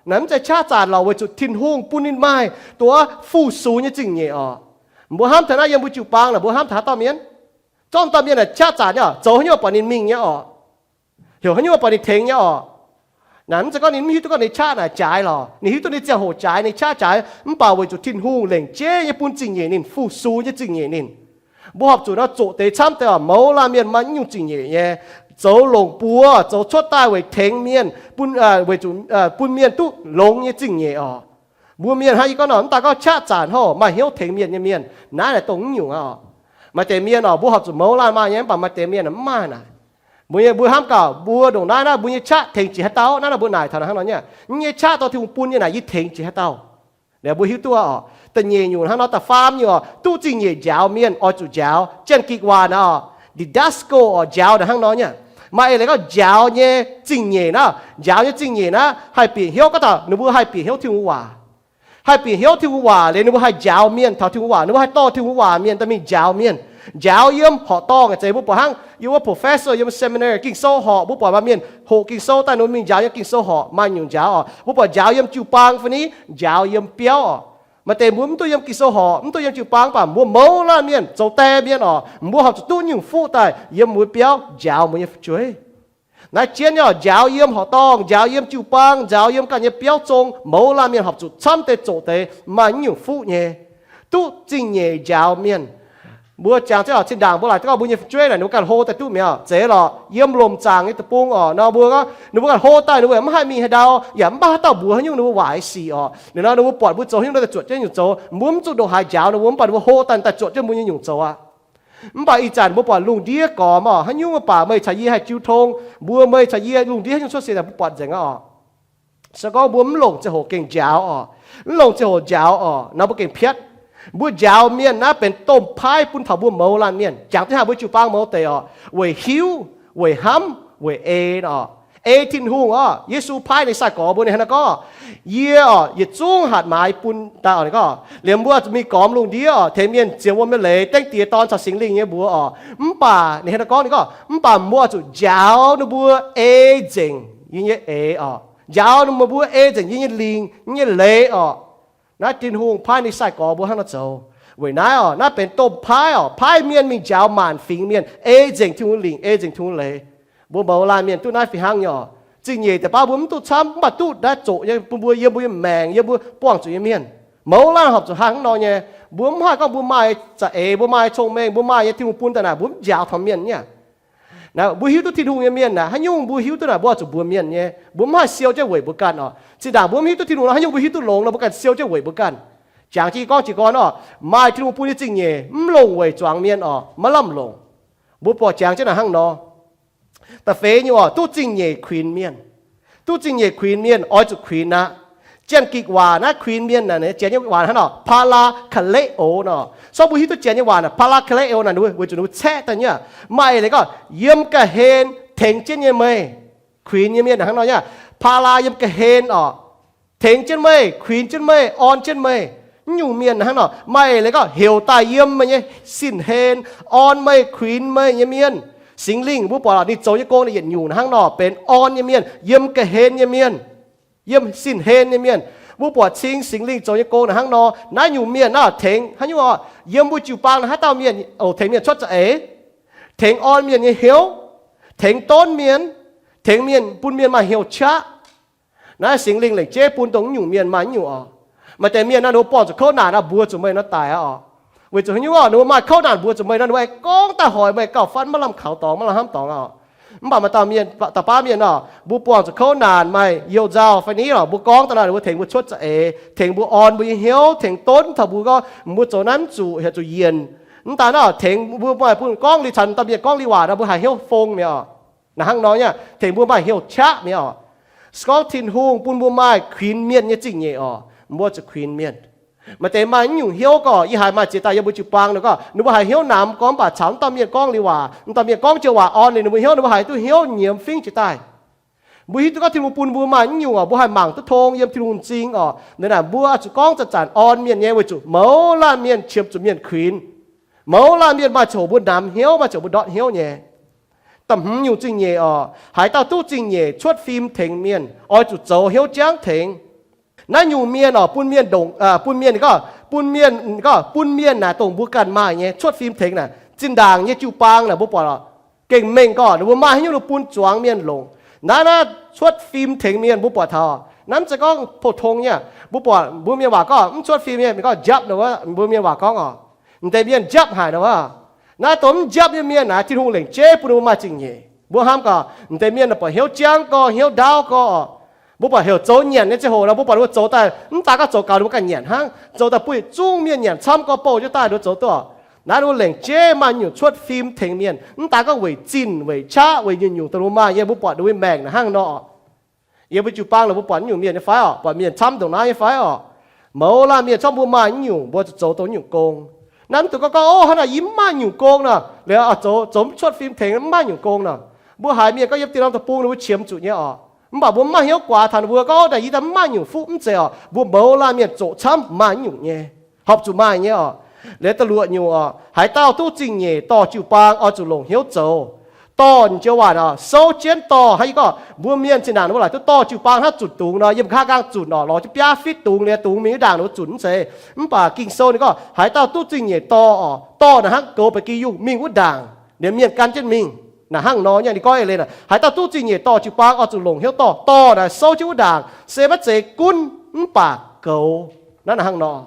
Naaic mv zeiz qaqv zanc lorqc, weic zuqc Tin-Hungh bun ninh maaih duqv fu-sux nyei zingh nyeic oc. Mbuo hnamv taux naaiv yiem mbuo jiu-baang naaic, mbuo hnamv taux haaix dauh mienh? Zorqv m'dauh mienh naaic qaqv zanc nyei oc, zoux haaix nyungc buatc ninh mingh nyei oc, heuc haaix nyungc buatc ninh tengx nyei oc. Naaic mv zeiz gorngv ninh mv hiuv duqv gorngv ninh qaqv naaic jaaix lorqc. Ninh hiuv duqv ninh ziangh hoc jaaix, ninh qaqv jaaix, mv baac weic zuqc Tin-Hungh lengc jeiv nyei bun zingh nyeic ninh, fu-sux nyei zingh nyeic ninh. Mbuo horpc zuqc nor zoqc deix camv deix oc, mouz laanh mienh maaih nyungc zingh nyeic nyei. Zoux longc buoz, zoux cuotv daaih weic tengx mienh, bun, weic zuqc, bun mienh duqv longx nyei zingh nyeic oc. Mbuo mienh hnangv yie gorngv nor, mv daaih gorngv qaqv zanc hov, maaih hnyouv tengx mienh nyei mienh, naaiv naaic dongh mv nyungc aqv oc. Maaih deix mienh oc, mbuo horpc zuqc mouz laanh maaih nyei, mv baac maaih deix mienh mv maaih naaic. Mbuo nyei, mbuo hnamv gaax, mbuo ndongc naaiv naaiv, mbuo nyei qaqv tengx jiex haaix dauh? Naaiv naaiv mbuo naaic taux hnangv nor nyei, yie nyei qaqv dorh Tin-Hungh bun nyei naaic, yie tengx jiex haaix dauh? Mbuo hiuv duqv oc. Da'nyeic nyungc hnangv nor, da'faam nyungc oc, duqv zingh nyeic njaaux mienh oix zuqc njaaux. Janx-Gikc waac naaic oc, didasco oc, njaaux naaic hnangv nor nyei. Maaih eix leiz gorngv njaaux nyei zingh nyeic naaiv, njaaux nyei zingh nyeic naaiv haih bieqc hnyouv, gorngv taux ninh mbuo haih bieqc hnyouv Tin-Hungh waac. Haih bieqc hnyouv Tin-Hungh waac liuz, ninh mbuo haih njaaux mienh taux Tin-Hungh waac, ninh mbuo haih dorh Tin-Hungh waac mienh daaih mingh njaaux mienh. Njaaux yiem horqc dorngh zeiz mbuo buatc hnangv yiem wuov professor yiem seminary, Ging-Sou horqc, mbuo buatc maaih mienh hoqc Ging-Sou daaih, ninh mbuo mingh njaaux yiem Ging-Sou horqc. Maaih nyungc njaaux oc, mbuo buatc njaaux yiem jiu-baang fai ni, njaaux yiem biauv oc. Maaih deix mbuo mv duqv yiem Ging-Sou horqc, mv duqv yiem jiu-baang, mv baac mbuo mouz laanh mienh, zoux die mienh oc, mbuo horpc zuqc duqv nyungc fuqv daaih yiem mbuo biauv njaaux mbuo nyei fu'jueiv. Naaiv jienv nyei oc, njaaux yiem horqc dorngh, njaaux yiem jiu-baang, njaaux yiem ganh nyei biauv zong, mouz laanh mienh horpc zuqc camv deix zoqc deix maaih nyungc fuqv nyei, duqv zingh nyeic njaaux mienh. Mbuo jangx jienv oc, zinh ndaangc mbuo laaic gorngv mbuo nyei fu'jueiv naaic, ninh mbuo ganh hlo daaih duqv mi'aqv, zeiz lorqc, yiem lomc zaangc nyei deic-bung oc nor, mbuo, ninh mbuo ganh hlo daaih, ninh mbuo mv haih mingh haaix ndau, yaac mv baac haaix dauh mbuox haaix nyungc ninh mbuo waaic sic oc. Ninh nor ninh mbuo buatc mbuo zoux haaix nyungc daaih zuotc jienv nyungc zoux, mbuo mv zuqc ndongc haaix njaaux ninh mbuo, mv baac ninh mbuo hlo daaih daaih zuotc jienv mbuo nyei nyungc zoux aqv. Mv baac ih zanc mbuo buatc lungh ndiev gormx oc, haaix nyungc mv baac meih caux yie haih jiu tong, mbuo meih caux yie lungh ndiev haaix nyungc cuotv seix daaih mbuo buatc nzengc aqv oc. Se gorngv mbuo mv longc ziangh hoc gengh njaaux oc, mv longc ziangh hoc njaaux oc nor, mbuo gengh piatv. Mbuo njaaux mienh naaiv benx domh paaiv bun taux mbuo mouz laanh mienh. Jangx duqv haaix mbuo jiu-baang mouz deix orqc, weic hiuv, weic hnamv, weic ei nor. Ei Tin-Hungh orqc, Yesu paaiv ninh sai-gorx mbuo, ninh hnangv naaiv gorngv, yie orqc, yietc zungv hatc maaiz bun daaih orqc, ninh gorngv, liemh mbuo zuqc mingh gormx lungh ndiev orqc, tengx mienh ziouc wuom nyei leiz, dengv diex dorn caux Singx Lingh nyei mbuox orqc. Mv baac ninh hnangv naaiv gorngv, ninh gorngv, mv baac mbuo zuqc njaaux ninh mbuo ei nzengc yie nyei eix orqc, njaaux ninh mbuo ei nzengc yie nyei lingc, yie nyei leiz orqc. Naaiv Tin-Hungh paaiv ninh sai-gorx mbuo hnangv nor zoux. Weic naaiv orqc, naaiv benx domh paaiv orqc, paaiv mienh mingh njaaux maanc fingx mienh ei nzengc Tin-Hungh lingc, ei nzengc Tin-Hungh leiz. Mbuo mouz laanh mienh duqv naaiv fih hnangv nyei orqc. Zingh nyeic deix baav mbuo mv duqv camv, mv baac duqv naaiv zoqc nyei bun mbuo yiem mbuo nyei maengc, yiem mbuo buangh zuqc nyei mienh. Mouz laanh horpc zuqc hnangv nor nyei. Mbuo mv haih gorngv mbuo maaih za'eix, mbuo maaih cong-mengh, mbuo maaih nyei Tin-Hungh bun daaih naaic, mbuo mv njaaux taux mienh nyei. Mbuo hiuv duqv Tin-Hungh nyei mienh naaic, haaix nyungc mbuo hiuv duqv naaic, mbuo zuqc mbuox mienh nyei. Mbuo mv haih siou jienv weic mbuo ganh orqc. Zinh ndaangc mbuo mv hiuv duqv Tin-Hungh nor, haaix nyungc mbuo hiuv duqv longx nor, mbuo ganh siou jienv weic mbuo ganh. Jangx jienv gorngv jiez gorn orqc, maaih Tin-Hungh bun nyei zingh nyeic mv longc weic zuangx mienh orqc, maiv lamh longc. Mbuo buatc jangx jienv naaic hnangv nor. Da'feix nyungc orqc, duqv zingh nyeic kuinx mienh. Duqv zingh nyeic kuinx mienh oix zuqc kuinx aqv. Janx-Gikc waac naaiv kuinx mienh naaic, janx nyei waac hnangv nor, parakaleo nor. Sorng mbuo hiuv duqv janx nyei waac naaic, parakaleo naaic, weic zuqc ninh mbuo caeqv daaih nyei. Maaih eix leiz gorngv, yiem ga'hlen tengx jienv nyei meih. Kuinx nyei mienh hnangv nor nyei. Para yiem ga'hlen orqc, tengx jienv meih, kuinx jienv meih, orn jienv meih. Naaiv nyungc mienh hnangv nor. Maaih eix leiz gorngv, heuc daaih yiem meih nyei sin-hlen, orn meih, kuinx meih nyei mienh. Singx Lingh mbuo buatc ninh zoux nyei gong naaic yietc nyungc hnangv nor, benx orn nyei mienh, yiem ga'hlen nyei mienh, yiem sin-hlen nyei mienh. Mbuo buatc cing Singx Lingh zoux nyei gong naaic hnangv nor. Naaiv nyungc mienh naaiv tengx haaix nyungc orqc? Yiem mbuo jiu-baang naaiv haaix dauh mienh oc, tengx mienh cuotv za'eix, tengx orn mienh nyei hnyouv, tengx donv mienh, tengx mienh, bun mienh maaih hnyouv qaqv. Naaiv Singx Lingh lengc jeiv bun dongh naaiv nyungc mienh maaih naaiv nyungc orqc. Maaih deix mienh naaiv, ninh mbuo buangh zuqc kouv naanc naaiv, mbuox zuqc meih nor daic aqv orqc. Weic zuqc haaix nyungc orqc? Ninh mbuo maaih kouv naanc mbuox zuqc meih nor, ninh mbuo aengx gorngv daaih hoic meih gauh fatv maiv lamh kaux dorngx, maiv lamh hnamv dorngx orqc. Mv baac maaih dauh mienh, dauh baav mienh orqc, mbuo buangh zuqc kouv naanc, maaih youh nzauh fai ni orqc, mbuo gorngv daaih nor, ninh mbuo tengx mbuo cuotv za'eix, tengx mbuo orn mbuo nyei hnyouv, tengx donv taux mbuo gorngv mbuo zoux naaiv mv zuqc, heuc zuqc yienc. Mv daaih naaiv tengx mbuo maaih bun gorngv liuz caux dauh mienh gorngv liuz waac nor, mbuo haih hnyouv fong mi'aqv orqc. Naaiv hnangv nor nyei, tengx mbuo maaih hnyouv qaqv mi'aqv orqc. Se gorngv Tin-Hungh bun mbuo maaih kuinx mienh nyei zingh nyeic orqc, mbuo zuqc kuinx mienh. Maaih deix maaih naaiv nyungc hnyouv gorqv, yie haiz maaih ziex daaih yiem mbuo jiu-baang nor gorngv, ninh mbuo haiz hnyouv namx gorngv, mv baac caux mv dauh mienh gorngv liuz waac, mv dauh mienh gorngv joux waac orn liuz ninh mbuo hnyouv, ninh mbuo haiz duqv hnyouv nyiemz fingv jiex daaih. Mbuo hiuv duqv gorngv Tin-Hungh bun mbuo maaih naaiv nyungc orqc, mbuo haih mangc duqv tong yiem Tin-Hungh m'zing orqc. Ninh naaic mbuo zuqc gorngv zanc-zanc orn mienh nyei, weic zuqc mouz laanh mienh qiemx zuqc mienh kuinx. Mouz laanh mienh maaih ziangh hoc mbuo namx hnyouv, maaih ziangh hoc mbuo ndortv hnyouv nyei. Da'hmz nyungc zingh nyeic orqc, haaix dauh duqv zingh nyeic cuotv fim tengx mienh, oix zuqc zoux hnyouv jangv tengx. Naaiv nyungc mienh orqc, bun mienh ndongc, bun mienh gorngv, bun mienh gorngv, bun mienh naaic dongh mbuo ganh maaih nyei cuotv fim tengx naaic. Zinh ndaangc nyei jiu-baang naaic mbuo buatc orqc, gengh mengh gorngv ninh mbuo maaih haaix nyungc ninh bun zuangx mienh longc. Naaiv naaiv cuotv fim tengx mienh mbuo buatc taux naaiv mv zeiz gorngv pou-tong nyei. Mbuo buatc mbuo mienh waac gorngv mv cuotv fim nyei, mienh gorngv njapv nor wuov, mbuo mienh waac gorngv orqc, m'deix mienh njapv haic nor wuov. Naaiv dongh mv njapv nyei mienh naaic, Tin-Hungh lengc jeiv bun ninh mbuo maaih zingh nyeic. Mbuo hnamv gorqv m'deix mienh naaic buatc hnyouv jangv gorx, hnyouv ndaauv gorx orqc. Mbuo buatc heuc zoux nyanc nyei ziangh hoc nor, mbuo buatc ninh mbuo zoux daaih mv daaih gorngv zoux gaux ninh mbuo ganh nyanc hnangv, zoux daaih buih zungv mienh nyanc camv gorx bouh jienv daaih ninh mbuo zoux duqv orqc. Naaiv ninh mbuo lengc jeiv maaih nyungc cuotv fim tengx mienh, mv daaih gorngv weic zinh weic qaqv weic nyungc-nyungc dongh ninh mbuo maaih nyei. Mbuo buatc ninh mbuo maengc naaic hnangv nor orqc. Yiem mbuo jiu-baang naaic mbuo buatc naaiv nyungc mienh nyei fai orqc? Buatc mienh camv ndongc naaiv nyei fai orqc? Mouz laanh mienh camv, mbuo maaih naaiv nyungc, mbuo zuqc zoux dongh naaiv nyungc gong. Naaiv mv dungx gorngv gorngv, Ov, hnangv naaic yie mv maaih nyungc gong nor, liuz oix zoux, zoux mv cuotv fim tengx mv maaih nyungc gong nor. Mbuo haiz mienh gorngv yiem dieh norm deic-bung ninh mbuo qiemx zuqc nyei orqc, mv baac mbuo mv maaih hnyouv guaax taux ninh mbuo gorngv, Ov, naaic yie daaih mv maaih nyungc fuqv, mv zeiz orqc. Mbuo mouz laanh mienh zoqc camv maaih naaiv nyungc nyei, horpc zuqc maaih nyei orqc. Liuz da'luoqc nyungc orqc, haaix dauh duqv zingh nyeic dorh jiu-baang oix zuqc longc hnyouv zoux. Dorh joux waac orqc, souv jienv dorh. Hnangv yie gorngv mbuo mienh zinh ndaangc ninh mbuo laaic duqv dorh jiu-baang hnangv zunc dungz nor, yiem nqa'haav nqaang zunc orqc, lorz jienv biaav fitv dungz liuz dungz mingh wuov ndaangc ninh mbuo zunc mv zeiz. Mv baac Ging-Sou ninh gorngv haaix dauh duqv zingh nyeic dorh orqc, dorh naaic hnangv goux baeqc gi yungh mingh wuov ndaangc, liemh mienh gan jienv mingh. Naaic hnangv nor nyei. Ninh gorngv eix leiz naaic, haaix dauh duqv zingh nyeic dorh jiu-baang oix zuqc longc hnyouv dorh. Dorh naaic souv jienv wuov ndaangc se maiv zeiz gunv mv baac goux. Naaiv naaic hnangv nor.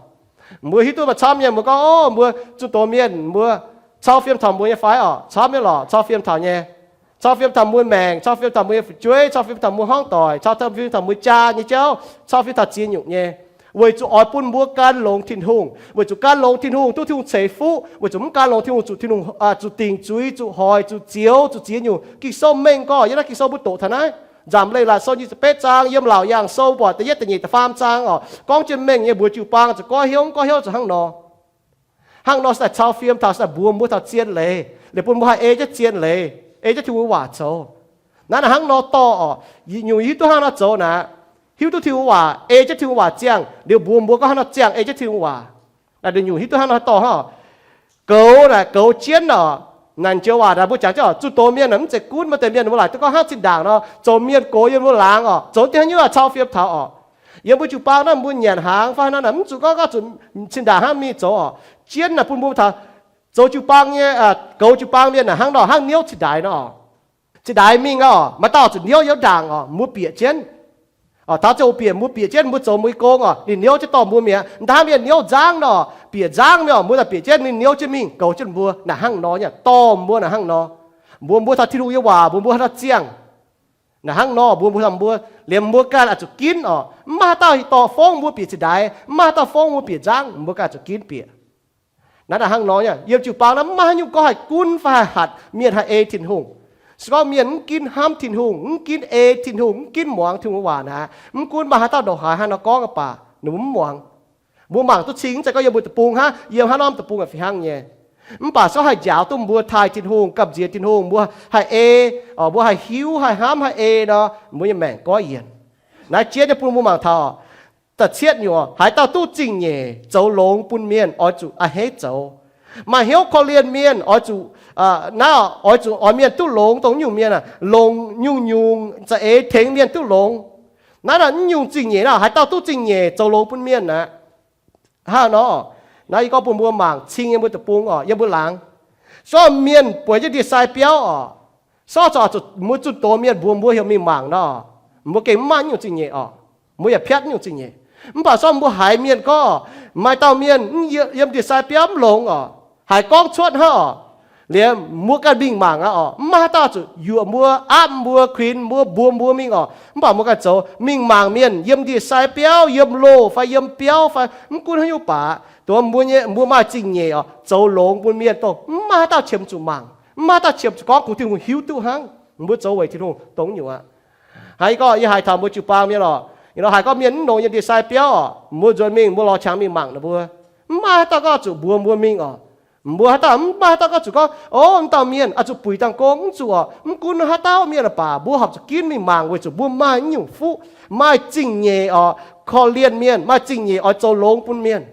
Mbuo hiuv duqv maaih camv nyei, mbuo gorngv, Ov, mbuo zunh doz mienh mbuo cau fiem taux mbuo nyei fai orqc? Camv nyei lorqc, cau fiem taux nyei. Cau fiem taux mbuo maengc, cau fiem taux mbuo nyei fu'jueiv, cau fiem taux mbuo hmuangv doic, cau fiem taux mbuo jaa nyei jauv, cau fiem taux ziex nyungc nyei. Weic zuqc oix bun mbuo gan longx Tin-Hungh, weic zuqc gan longx Tin-Hungh duqv Tin-Hungh ceix fuqv, weic zuqc mv gan longx Tin-Hungh zuqc Tin-Hungh, zuqc dingc zuiz, zuqc hoic, zuqc zioux, zuqc ziex nyungc. Ging-Sou mengh gorngv, yiem naaiv Ging-Sou mbuo doqc taux naaiv, Nzamc Leiz-Latc Sou nyic ziepc betv zaang, yiem Laauc Yaangh Sou buatc da'yietv, da'nyeic, da'faam zaang orqc, gorngv jienv mengh nyei mbuox jiu-baang zuqc goiv hnyouv, mv goiv hnyouv zuqc hnangv nor. Hnangv nor se daaih cau fiem taux se daaih mbuox mbuo taux zien leiz, liuz bun mbuo haih ei jienv zien leiz, ei jienv Tin-Hungh nyei waac zoux. Naaiv naaic hnangv nor dorh oc. Nyungc hiuv duqv hnangv nor zoux naaic, hiuv duqv Tin-Hungh waac, ei jienv Tin-Hungh waac ziangh, liuz mbuox mbuo gorngv hnangv nor ziangh ei jienv Tin-Hungh waac. Naaiv nyungc hiuv duqv hnangv nor dorh hnangv oc. Goux naaic, goux jienv oc. Naaic joux waac naaic mbuo jangx jienv oc, zunh doz mienh naaic mv zeiz gunv maaih deix mienh mbuo laaic duqv gorngv hnangv zinh ndaangc nor, zoux mienh gox yiem mbuo laangz oc, zoux dieh hnangv nyungc cau fiem taux oc. Yiem mbuo jiu-baang naaiv mbuo nyanc hnaangx fai hnangv naaic mv zuqc gorngv, gorngv zuqc zinh ndaangc hnangv mingh zoux oc. Jienv naaic bun mbuo taux zoux jiu-baang nyei, goux jiu-baang mienh naaic hnangv nor, hnangv niouv cingx ndaix nor. Cingx ndaix mingh oc, maaih dauh zuqc niouv yiem ndaangc oc, mbuo bieqc jienv. Taux ziangh hoc bieqc, mbuo bieqc jienv mbuo zoux mbuo nyei gong oc, ninh niouv jienv dorh mbuo mi'aqv. Ndaamv mienh niouv nzangv nor, bieqc nzangv mingh oc, mbuo daaih bieqc jienv ninh niouv jienv mingh goux jienv mbuo naaic hnangv nor nyei, dorh mbuo naaic hnangv nor. Mbuox mbuo taux Tin-Hungh nyei waac, mbuox mbuo haaix dauh ziangh naaic hnangv nor, mbuox mbuo, mbuo liemh mbuo ganh oix zuqc ginv oc. Mv maaih haaix dauh dorh fongv mbuo bieqc cingx ndaix, mv maaih haaix dauh fongv mbuo bieqc nzangv, mbuo ganh oix zuqc ginv bieqc. Naaiv naaic hnangv nor nyei, yiem jiu-baang naaiv mv maaih haaix nyungc gorngv haih gunv fai haih hatc mienh haih ei Tin-Hungh. Se gorngv mienh mv ginv hnamv Tin-Hungh, mv ginv ei Tin-Hungh, mv ginv muangx Tin-Hungh nyei waac naaic, mv gunv maaih haaix dauh ndongc haaix hnangv nor gorngv baac ninh mbuo mv muangx. Mbuo mangc duqv cing, mv zeiz gorngv yiem mbuo deic-bung hnangv, yiem haaix norm deic-bung yaac fih hnangv nyei. Mv baac se gorngv haih njaaux duqv mbuo taaih Tin-Hungh, gamh nziex Tin-Hungh, mbuo haih ei, mbuo haih hiuv, haih hnamv, haih ei nor, mbuo nyei maengc goiv yienc. Naaiv jiex nyei bun mbuo mangc taux da'cietv nyungc, haaix dauh duqv zingh nyeic zoux longx bun mienh oix zuqc a'hneiv zoux. Maaih hnyouv korv-lienh mienh oix zuqc, naaiv oix zuqc oix mienh duqv longx, dongh nyungc mienh aah, longc nyungc-nyungc za'eix tengx mienh duqv longx. Naaiv naaic nyungc zingh nyeic naaic, haaix dauh duqv zingh nyeic zoux longx bun mienh aqv. Hnangv nor, naaiv yie gorngv bun mbuo mangc cing yiem mbuo deic-bung oc, yiem mbuo laangz. Sortv mienh bueix jienv ndie-sai biauv oc, sortv zuqc mbuo zunh doz mienh mbuox mbuo heuc mingh mangc nor, mbuo gengh mv maaih nyungc zingh nyeic oc. Mbuo yaac piatv nyungc zingh nyeic. Mv baac sortv mbuo haiz mienh gorngv maaih dauh mienh yiem ndie-sai biauv mv longx oc, haiz gorngv cuotv hnangv oc, liemh mbuo ganh mingh mangc aqv oc. Mv maaih haaix dauh zuqc yuoqc mbuo, aapv mbuo, kuinx mbuo, mbuox mbuo mingh oc. Mv baac mbuo ganh zoux mingh mangc mienh yiem ndie-sai biauv, yiem loh fai yiem biauv fai mv gunv haaix nyungc baac, dongh mbuo nyei, mbuo maaih zingh nyeic oc, zoux longx bun mienh dongh mv maaih haaix dauh qiemx zuqc mangc, mv maaih haaix dauh qiemx zuqc gorngv kungx Tin-Hungh hiuv duqv hnangv mbuo zoux weic Tin-Hungh dongh nyungc aqv. Haiz gorngv yie haiz taux mbuo jiu-baang mienh oc, nor haiz gorngv mienh mv longx yiem ndie-sai biauv oc, mbuo nzuonx mingh mbuo lorz qangx mingh mangc ninh mbuo, mv maaih haaix dauh gorngv zuqc mbuox mbuo mingh oc. Mbuo haaix dauh, mv maaih haaix dauh gorngv zuqc gorngv, o, mv dauh mienh oix zuqc buic dangh gong, mv zuqc oc. Mv gunv haaix dauh mienh baac mbuo horpc zuqc ginv mingh mangc weic zuqc mbuo maaih nyungc fuqv, maaih zingh nyeic oc, korv-lienh mienh, maaih zingh nyeic oix zoux longx bun mienh.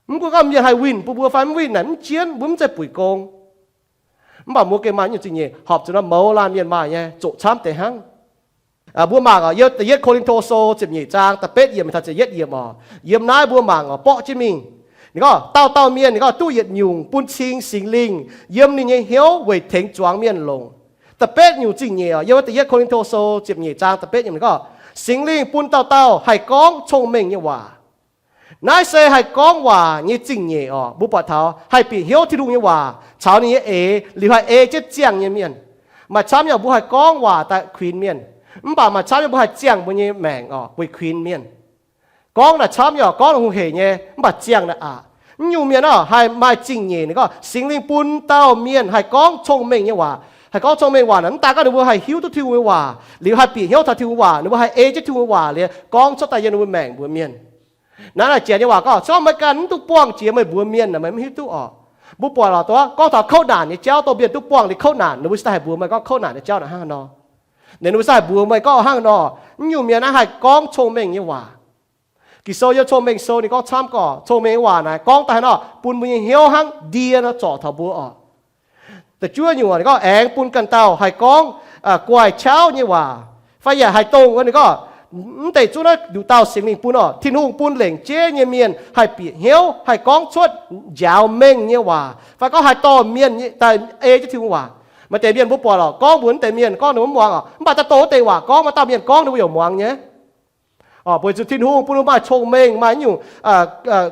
Mv gunv gorngv mienh haih winh bun mbuo fai mv winh naaic mv jienv, mbuo mv zeiz buic gong. Mv baac mbuo gengh maaih nyungc zingh nyeic horpc zuqc nor mouz laanh mienh maaih nyei, zoqc camv deix hnangv. Mbuo mangc oc, yiem da'yietv Ko^lin^to Sou ziepc nyeic zaang da'betv yiemc taux ziepc yietv yiemc oc. Yiem naaiv mbuo mangc oc, borqv jienv mingh. Ninh gorngv dauh dauh mienh ninh gorngv duqv yietc nyungc bun cing Singx Lingh yiem ninh nyei hnyouv weic tengx zuangx mienh longc. Da'betv nyungc zingh nyeic oc, yiem wuov da'yietv Ko^lin^to Sou ziepc nyeic zaang da'betv yiemc ninh gorngv, Singx Lingh bun dauh dauh haih gorngv cong-mengh nyei waac. Naaiv se haih gorngv waac nyei zingh nyeic oc. Mbuo buatc taux haih bieqc hnyouv Tin-Hungh nyei waac caux ninh nyei eix liuz haih ei jienv ziangh nyei mienh. Maaih camv nyei mbuo haih gorngv waac daaih kuinx mienh, mv baac maaih camv nyei mbuo haih ziangh mbuo nyei maengc oc weic kuinx mienh. Gorngv naaic camv nyei, gorngv naaic hungh heic nyei, mv baac ziangh naaic aqc. Naaiv nyungc mienh oc haih maaih zingh nyeic. Ninh gorngv Singx Lingh bun dauh mienh haih gorngv cong-mengh nyei waac. Haih gorngv cong-mengh waac naaic mv daaih gorngv ninh mbuo haih hiuv duqv Tin-Hungh nyei waac liuz haih bieqc hnyouv taux Tin-Hungh waac, ninh mbuo haih ei jienv Tin-Hungh waac liuz gorngv cuotv daaih yiem ninh mbuo maengc mbuox mienh. Naaiv naaic janx nyei waac gorngv, se gorngv meih ganh mv duqv buangh jiex meih mbuox mienh naaic, meih mv hiuv duqv oc. Mbuo buatc lorqc, dongh gorngv taux kouv naanc nyei jauv, dongh mienh duqv buangh liuz kouv naanc, ninh mbuo se daaih haih mbuox meih gorngv kouv naanc nyei jauv naaic hnangv haaix nor. Ninh mbuo se daaih haih mbuox meih gorngv hnangv haaix nor. Naaiv nyungc mienh naaiv haih gorngv cong-mengh nyei waac. Ging-Sou yiem Cong-Mengh Sou ninh gorngv camv gorqv, cong-mengh nyei waac naaic gorngv daaih hnangv nor bun mbuo nyei hnyouv hnangv ndie nor zorc taux mbuo oc. Da'juov nyungc ninh gorngv aengx bun ganh dauh haih gorngv guaix qauv nyei waac, fai yaac haih dongh ninh gorngv mv deix zungv naaiv nduqc dauh Singx Lingh bun oc. Tin-Hungh bun lengc jeiv nyei mienh haih bieqc hnyouv, haih gorngv cuotv njaaux mengh nyei waac, fai gorngv haih dorh mienh daaih ei jienv Tin-Hungh waac. Maaih deix mienh mbuo buatc lorqc, gorngv mbuox mv deix mienh gorngv ninh mbuo mv muangx oc, mv baac daaih dongh wuov deix waac gorngv maaih dauh mienh gorngv ninh mbuo yaac muangx nyei. Oc, weic zuqc Tin-Hungh bun mbuo maaih cong-mengh, maaih nyungc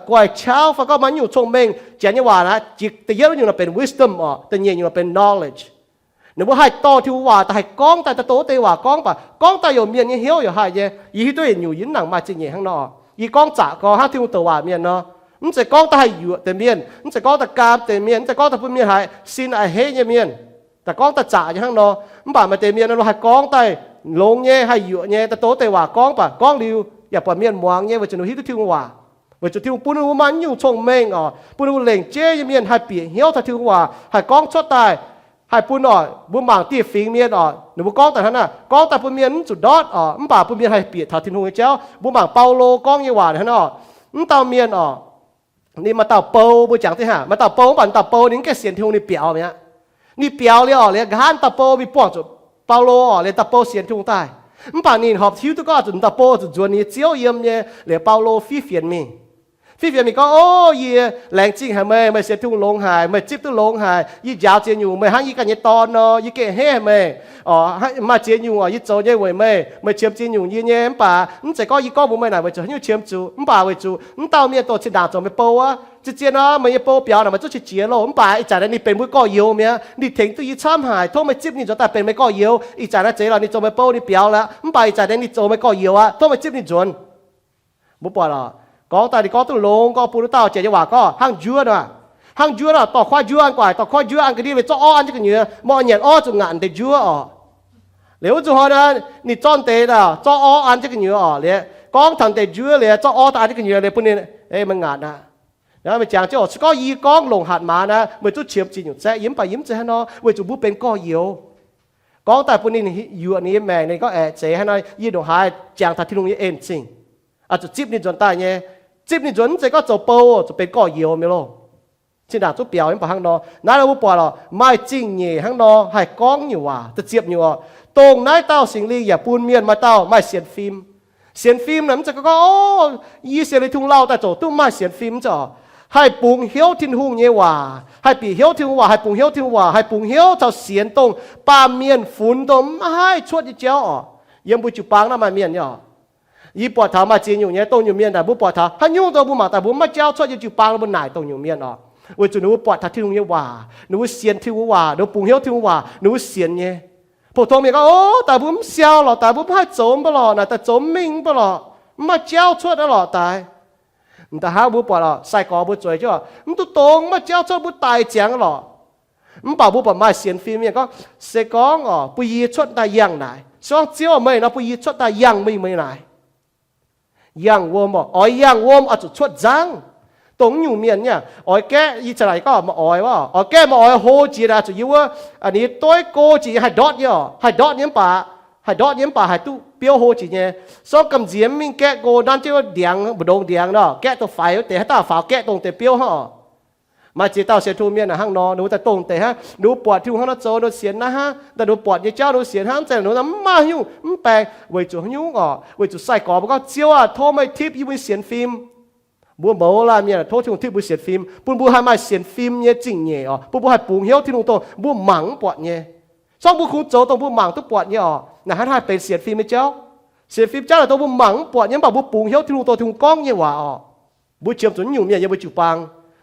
guaix qauv fai gorngv maaih nyungc cong-mengh. Janx nyei waac naaic, da'yietv nyungc naaic benx wisdom oc, da'nyeic nyungc naaic benx knowledge. Ninh mbuo haih dorh Tin-Hungh waac daaih haih gorngv daaih, daaih dongh wuov deix waac gorngv baac gorngv daaih youc mienh nyei hnyouv yaac haih nyei. Yie hiuv duqv yietc nyungc yie mv nangc maaih zingh nyeic hnangv nor. Yie gorngv zaqc gorngv hnangv Tin-Hungh douc waac mienh nor, mv zeiz gorngv daaih haih yuoqc deix mienh, mv zeiz gorngv daaih gaam deix mienh, mv zeiz gorngv daaih bun mienh haiz sin a'hneiv nyei mienh. Daaih gorngv daaih zaqc nyei hnangv nor. Mv baac maaih deix mienh ninh mbuo haih gorngv daaih longx nyei, haih yuoqc nyei, daaih dongh wuov deix waac gorngv baac gorngv liuz yaac buatc mienh muangx nyei weic zuqc ninh hiuv duqv Tin-Hungh waac. Weic zuqc Tin-Hungh bun ninh mbuo maaih nyungc cong-mengh oc, bun ninh mbuo lengc jeiv nyei mienh haih bieqc hnyouv taux Tin-Hungh waac, haih gorngv cuotv daaih, haih bun oc, mbuo mangc dieh fingx mienh oc, ninh mbuo gorngv daaih hnangv naaic, gorngv daaih bun mienh mv zuqc ndortv oc, mv baac bun mienh haih bieqc taux Tin-Hungh nyei jauv. Mbuo mangc Baulo gorngv nyei waac hnangv naaic oc. Mv dauh mienh oc, ninh maaih dauh bou, mbuo jangx dih hnangv, maaih dauh bou, mv baac ninh dauh bou ninh mv gaengh sienx Tin-Hungh, ninh biaux mi'aqv. Ninh biaux liuz oc, liuz nqa'haav dauh bou mingh buangh zuqc Baulo oc, liuz dauh bou sienx Tin-Hungh daaih. Mv baac ninh horpc hiuv duqv gorngv zuqc dauh bou zuqc nzuonx ninh nyei ziouv yiem nyei, liuz Baulo fiev fienx mingh. Fiev fienx mingh gorngv, O, yie laengz zingh haic meih, meih sienx Tin-Hungh longx haic, meih zipv duqv longx haic. Yie njaaux ziex nyungc meih hnangv yie ganh nyei dorn nor, yie gengh a'hneiv haic meih. Oc, maaih ziex nyungc oc, yie zoux nyei weic meih, meih qiemx ziex nyungc yie nyei. Mv baac mv zeiz gorngv yie gorngv mbuox meih naaic weic zuqc haaix nyungc qiemx zuqc, mv baac weic zuqc mv dauh mienh dongh zinh ndaangc zoux meih bou aqv. Zien-zien nor, meih nyei bou biaux naaic, meih zungv qiex jiez loh, mv baac ih zanc naaiv ninh benx mbuo gorx-youz mi'aqv. Ninh tengx duqv yie camv haic. Tov meih zipv ninh nzuonx daaih benx meih gorx-youz. Ih zanc naaiv zeiz lorqc, ninh zoux meih bou, ninh biaux lorqc, mv baac ih zanc naaiv ninh zoux meih gorx-youz aqv. Tov meih zipv ninh nzuonx. Mbuo buatc oc, gorngv daaih ninh gorngv duqv longx, gorngv bun wuov dauh jiex nyei waac gorngv hnangv njuov nor. Hnangv njuov nor, dorh kuaaiv njuov an gu'nguaaic, dorh kuaaiv njuov an ga'ndiev liuz zorqv orv an jienv gu'nyuoz, maaih orqc nyanc orv zuqc ngaatc deix njuov oc. Liuz wuov zuqc hnoi naaic, ninh zorqv deix daaih zorqv orv an jienv gu'nyuoz oc. Liuz gorngv taux deix njuov liuz zorqv orv daaih an jienv gu'nyuoz liuz bun ninh, Meih ngaatc aqv. Meih jangx jienv oc, se gorngv yie gorngv longc hatc maaz naaic, meih zungv qiemx ziex nyungc zaeqv yie, mv baac yie mv zeiz hnangv nor, weic zuqc mbuo benx gorx-youz. Gorngv daaih bun ninh yuoqc ninh nyei maengc, ninh gorngv, Aeqv, zeiz hnangv nor, yie ndongc haaix jangx taux Tin-Hungh nyei en-zingh, oix zuqc zipv ninh nzuonx daaih nyei. Zipv ninh nzuonx mv zeiz gorngv zoux bou, zuqc benx gorx-youz mi'aqv loh. Zinh ndaangc zungv biaux mv baac hnangv nor. Naaiv mbuo buatc oc, maaih zingh nyeic hnangv nor haih gorngv nyungc waac. Da'ziepc nyungc oc, dongh naaiv dauh Singx Lingh yaac bun mienh maaih dauh maaih sienx fim. Sienx fim naaic mv zeiz gorngv, O, yie sienx liuz Tin-Hungh lauh daaih zoux duqv, maaih sienx fim mv zeiz oc. Haih bungx hnyouv Tin-Hungh nyei waac, haih bieqc hnyouv Tin-Hungh waac, haih bungx hnyouv Tin-Hungh waac, haih bungx hnyouv caux sienx dongh baamh mienh funx dongh maiv haih cuotv nyei jauv oc. Yiem mbuo jiu-baang naaiv maaih mienh nyei oc. Yie buatc taux maaih ziex nyungc nyei, dongh nyungc mienh naaic mbuo buatc taux haaix nyungc dongh mbuo mangc daaih mbuo maiv jauv cuotv yiem jiu-baang, mbuo naaic dongh nyungc mienh oc. Weic zuqc ninh mbuo buatc taux Tin-Hungh nyei waac, ninh mbuo sienx Tin-Hungh waac, ninh mbuo bungx hnyouv Tin-Hungh waac, ninh mbuo sienx nyei. Pou-tong mienh gorngv, O, daaih mbuo mv siau lorqc, daaih mbuo mv haih zoux mv baac lorqc, naaic daaih zoux mv mingh mv baac lorqc, mv maaih jauv cuotv aqv lorqc daaih. M'daaih hnangv mbuo buatc oc, sai-gorx mbuo zueiz jienv oc, mv duqv dongh mv maaih jauv cuotv mbuo daic ziangx lorqc. Mv baac mbuo buatc maaih sienx fim mienh gorngv, Se gorngv oc, bun yie cuotv daaih yangh naaic. Se gorngv Ziouv meih nor, bun yie cuotv daaih yangh mingh meih naaic. Yangh wuom oc, oix yangh wuom oix zuqc cuotv nzangv. Dongh naaiv nyungc mienh nyei, oix gaeqv, Iu-Mieqc gorngv maaih oix wuov, oix gaeqv maaih oix hlo jiex naaic, zuqc yie wuov, ninh dueiv go jiex haih ndortv nyei oc, haih ndortv nyei mv baac, haih ndortv nyei mv baac haih duqv biouv hlo jiex nyei. Se gorngv gamh nziex mv mingh gaeqv go, nanv jienv wuov ndiangx, mbu'ndongx ndiangx nor, gaeqv dongh faix wuov deix, haaix dauh faaux gaeqv dongh deix biouv hnangv oc. Maaih ziex dauh sienx Tin-Hungh mienh hnangv nor, ninh mbuo daaih dongh deix hnangv, ninh mbuo buatc Tin-Hungh hnangv nor zoux, ninh mbuo sienx naaiv hnangv, daaih ninh mbuo buatc nyei jauv ninh mbuo sienx hnangv, mv zeiz ninh mbuo mv maaih nyungc mv baengx. Weic zuqc haaix nyungc oc? Weic zuqc sai-gorx mbuo gorngv, Ziouv aah, tov meih tipv yie mbuo nyei sienx fim. Mbuo mouz laanh mienh tov Tin-Hungh tipv mbuo sienx fim, bun mbuo haih maaih sienx fim nyei zingh nyeic oc, bun mbuo haih bungx hnyouv Tin-Hungh dongh mbuo mangc mv buatc nyei. Se gorngv mbuo kungx zoux dongh mbuo mangc duqv buatc nyei oc, naaic hnangv haih benx sienx fim nyei jauv. Sienx fim jauv naaic dongh mbuo mangc mv buatc nyei, mv baac mbuo bungx hnyouv Tin-Hungh dongh Tin-Hungh gorngv nyei waac oc. Mbuo qiemx zuqc naaiv nyungc mienh yiem mbuo jiu-baang.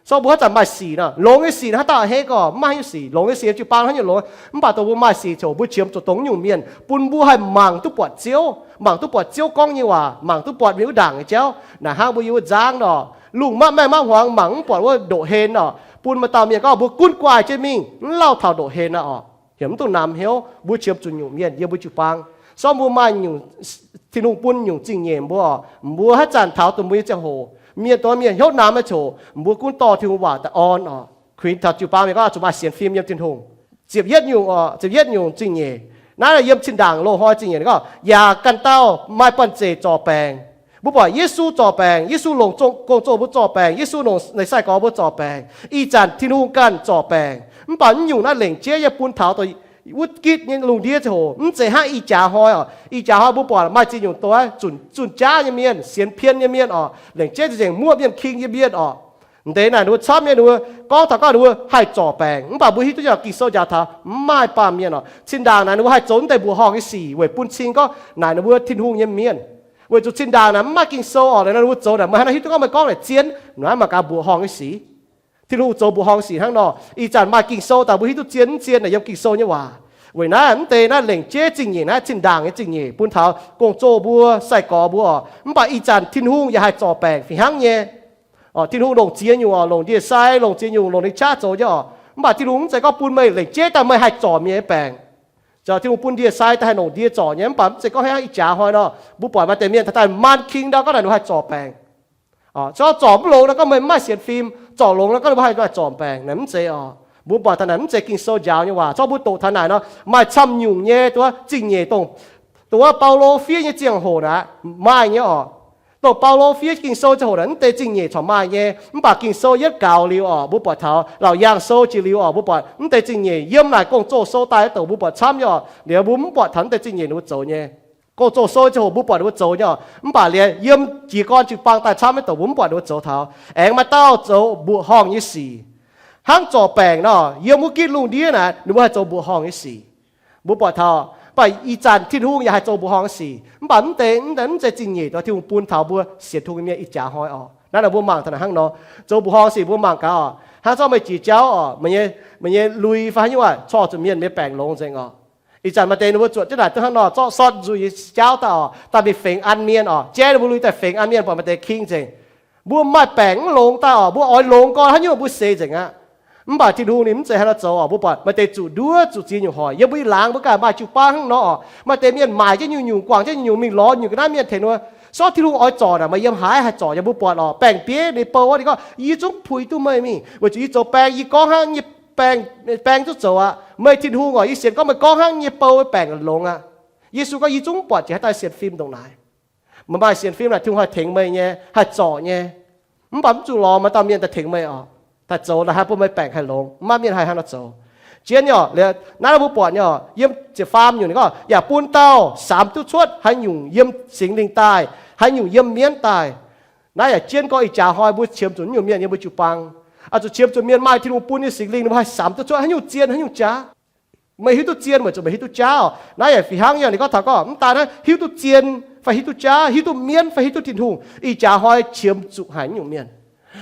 Se gorngv mbuo haaix zanc maaih sic nor, longx nyei sic naaic, haaix dauh a'hneiv gorngv mv maaih nyungc sic. Longx nyei sic yiem jiu-baang haaix nyungc longx, mv baac dongh mbuo maaih sic ziouc mbuo qiemx zuqc dongh naaiv nyungc mienh bun mbuo haih mangc duqv buatc Ziouv, mangc duqv buatc Ziouv gorngv nyei waac, mangc duqv buatc mienh wuov ndaangc nyei jauv. Naaic hnangv mbuo yiem wuov nzangv nor, lungh maiv maengh maiv hmuangx, mangc mv buatc wuov ndoqc hlen nor, bun maaih dauh mienh gorngv mbuo gunv guaaih jienv mingh, mv lauh taux ndoqc hlen aqv oc. Heuc mv dungx namx hnyouv. Mbuo qiemx zuqc nyungc mienh yiem mbuo jiu-baang. Se gorngv mbuo maaih nyungc, Tin-Hungh bun nyungc zingh nyeic mbuo oc, mbuo haaix zanc taux dongh mbuo nyei ziangh hoc, mienh dongh mienh hnyouv namx nyei ziangh hoc, mbuo gunv dorh Tin-Hungh waac daaih orn oc. Kuinx taux jiu-baang mienh gorngv zuqc maaih sienx fim yiem Tin-Hungh. Ziepc yietv nyungc oc, ziepc yietv nyungc zingh nyeic. Naaiv yiem zinh ndaangc loz-hnoi zingh nyeic gorngv, yaac ganh dauh maaih banh zeic zorc baengc. Mbuo buatc Yesu zorc baengc, Yesu longc gong-zoh mbuo zorc baengc, Yesu longc ninh sai-gorx mbuo zorc baengc. Ih zanc Tin-Hungh ganh zorc baengc. Mv baac naaiv nyungc naaiv lengc jeiv nyei bun taux dongh wuov gitv nyei lungh ndiev ziangh hoc, mv zeiz hnangv ih jaax hnoi oc. Ih jaax hnoi mbuo buatc maaih ziex nyungc doz, zunh, zunh jaav nyei mienh, sienx pien nyei mienh oc, lengc jeiv nzengc muoqv mienh king nyei mienh oc. M'deix naaic ninh mbuo camv nyei, ninh mbuo gorngv taux gorngv ninh mbuo haih zorc baengc, mv baac mbuo hiuv duqv nyei Ging-Sou njaaux taux mv maaih baamh mienh oc. Zinh ndaangc naaic ninh mbuo haih zoux mv deix mbuoqc horngh nyei sic weic bun cing gorngv naaic ninh mbuo Tin-Hungh nyei mienh. Weic zuqc zinh ndaangc naaic mv maaih Ging-Sou oc, naaic ninh mbuo zoux naaic meih hnangv naaiv hiuv duqv gorngv meih gorngv naaic zien, naaiv maaih gaax mbuoqc horngh nyei sic. Tin-Hungh zoux mbuoqc horngh sic hnangv nor. Ih zanc maaih Ging-Sou daaih mbuo hiuv duqv zien mv zien naaic yiem Ging-Sou nyei waac. Weic naaiv mv deix naaiv lengc jeiv zingh nyeic naaiv, zinh ndaangc nyei zingh nyeic bun taux gong-zoh mbuo, sai-gorx mbuo oc. Mv baac ih zanc Tin-Hungh yaac haih zorc baengc fih hnangv nyei. Tin-Hungh longc ziex nyungc oc, longc ndie-sai, longc ziex nyungc, longc ninh qaqv zoux nyei oc. Mv baac Tin-Hungh mv zeiz gorngv bun meih lengc jeiv daaih meih haih zorc mienh nyei baengc. Zoux Tin-Hungh bun ndie-sai daaih haih longc ndie zorc nyei, mv baac mv zeiz gorngv hnangv ih jaax hnoi nor, mbuo buatc maaih deix mienh taux daaih maan king ndau gorngv naaic ninh haih zorc baengc. Zorqv zorc mv longx nor gorngv meih mv maaih sienx fim, zorc longx nor gorngv mbuo haih maaih zorc baengc naaic, mv zeiz oc. Mbuo buatc taux naaic mv zeiz Ging-Sou njaaux nyei waac. Zorqv mbuo doqc taux naaic nor, maaih camv nyungc nyei duqv zingh nyeic dongh, dongh wuov Baulo fiev nyei ziangh hoc naaic maaih nyei oc. Dongh Baulo fiev Ging-Sou ziangh hoc naaic mv deix zingh nyeic corc maaih nyei. Mv baac Ging-Sou yietv gaux liuz oc, mbuo buatc taux Laauc Yaangh Sou jiex liuz oc, mbuo buatc mv deix zingh nyeic yiem naaic Gong-Zoh Sou daaih douc mbuo buatc camv nyei oc. Liuz mbuo mv buatc taux mv deix zingh nyeic ninh mbuo zoux nyei. Gong-Zoh Sou ziangh hoc mbuo buatc ninh mbuo zoux nyei oc. Mv baac liuz yiem jiez gorn jiu-baang daaih camv nyei douc mbuo mv buatc ninh mbuo zoux taux. Aengx maaih dauh zoux mbuoqc horngh nyei sic, hnangv zorc baengc nor, yiem wuov gitv lungh ndiev naaic ninh mbuo haih zoux mbuoqc horngh nyei sic. Mbuo buatc taux, mv baac ih zanc Tin-Hungh yaac haih zoux mbuoqc horngh nyei sic, mv baac mv deix, mv deix zingh nyeic dongh Tin-Hungh bun taux mbuo sienx Tin-Hungh mienh ih jaax hnoi oc. Naaiv nor mbuo mangc taux naaic hnangv nor, zoux mbuoqc horngh sic mbuo mangc gaax oc. Hnangv zorqv meih jiex jauv oc, meih nyei lui fai haaix nyungc corc zuqc mienh nyei baengc longx nzengc oc. Ih zanc maaih deix ninh mbuo zuotc jienv naaic duqv hnangv nor, zorqv sortv nzuih nyei jauv daaih oc, daaih mingh fengx an mienh oc. Jaiv ninh mbuo lui daaih fengx an mienh, buatc maaih deix king nzengc. Mbuo maaih baengc mv longx daaih oc, mbuo oix longx gorn haaix nyungc mbuo seix nzengc aqv. Mv baac Tin-Hungh ninh mv zeiz haaix nor zoux oc. Mbuo buatc maaih deix zuqc nduov zuqc ziex nyungc hoic. Yiem mbuo ih laangz mbuo ganh maaih jiu-baang hnangv nor oc, maaih deix mienh maaic jienv nyungc-nyungc, guangc jienv nyungc-nyungc, mingh lorz nyungc ga'naaiv mienh tengx ninh mbuo, sortv Tin-Hungh oix zorc naaic, meih yiem haaix haih zorc. Yaac mbuo buatc oc, baeng-bieiv ninh bou wuov, ninh gorngv, Yie zungv puix duqv meih mingh, weic zuqc yie zoux baeng, yie gorngv hnangv nyei baeng, baeng zungv zoux aqv. Meih Tin-Hungh oc, yie sienx gorngv meih gorngv hnangv nyei bou baengc longx aqv. Yesu gorngv, Yie zungv mv buatc jiex haaix dauh sienx fim ndongc naaic. Meih maaih sienx fim naaic, Tin-Hungh haih tengx meih nyei, haih zorc nyei. Mv baac mv zuqc lorz maaih dauh mienh daaih tengx meih oc, daaih zoux naaic haih bun meih baengc haih longx. Mv maaih mienh haih hnangv nor zoux. Zien nyei oc. Naaiv mbuo buatc nyei oc, yiem ziepc faam nyungc ninh gorngv, yaac bun dauh samx duqv cuotv haaix nyungc yiem Singx Lingh daaih, haaix nyungc yiem mienv daaih. Naaiv yaac jienv gorngv ih jaax hnoi mbuo qiemx zuqc nyungc mienh yiem mbuo jiu-baang, oix zuqc qiemx zuqc mienh maaih Tin-Hungh bun nyei Singx Lingh, ninh mbuo haih samx duqv cuotv haaix nyungc zien haaix nyungc jaav. Meih hiuv duqv zien weic zuqc meih hiuv duqv jaav oc. Naaiv yaac fih hnangv nyei, ninh gorngv taux gorngv mv daaih naaiv hiuv duqv zien fai hiuv duqv jaav, hiuv duqv mienv fai hiuv duqv Tin-Hungh, ih jaax hnoi qiemx zuqc haic nyungc mienh.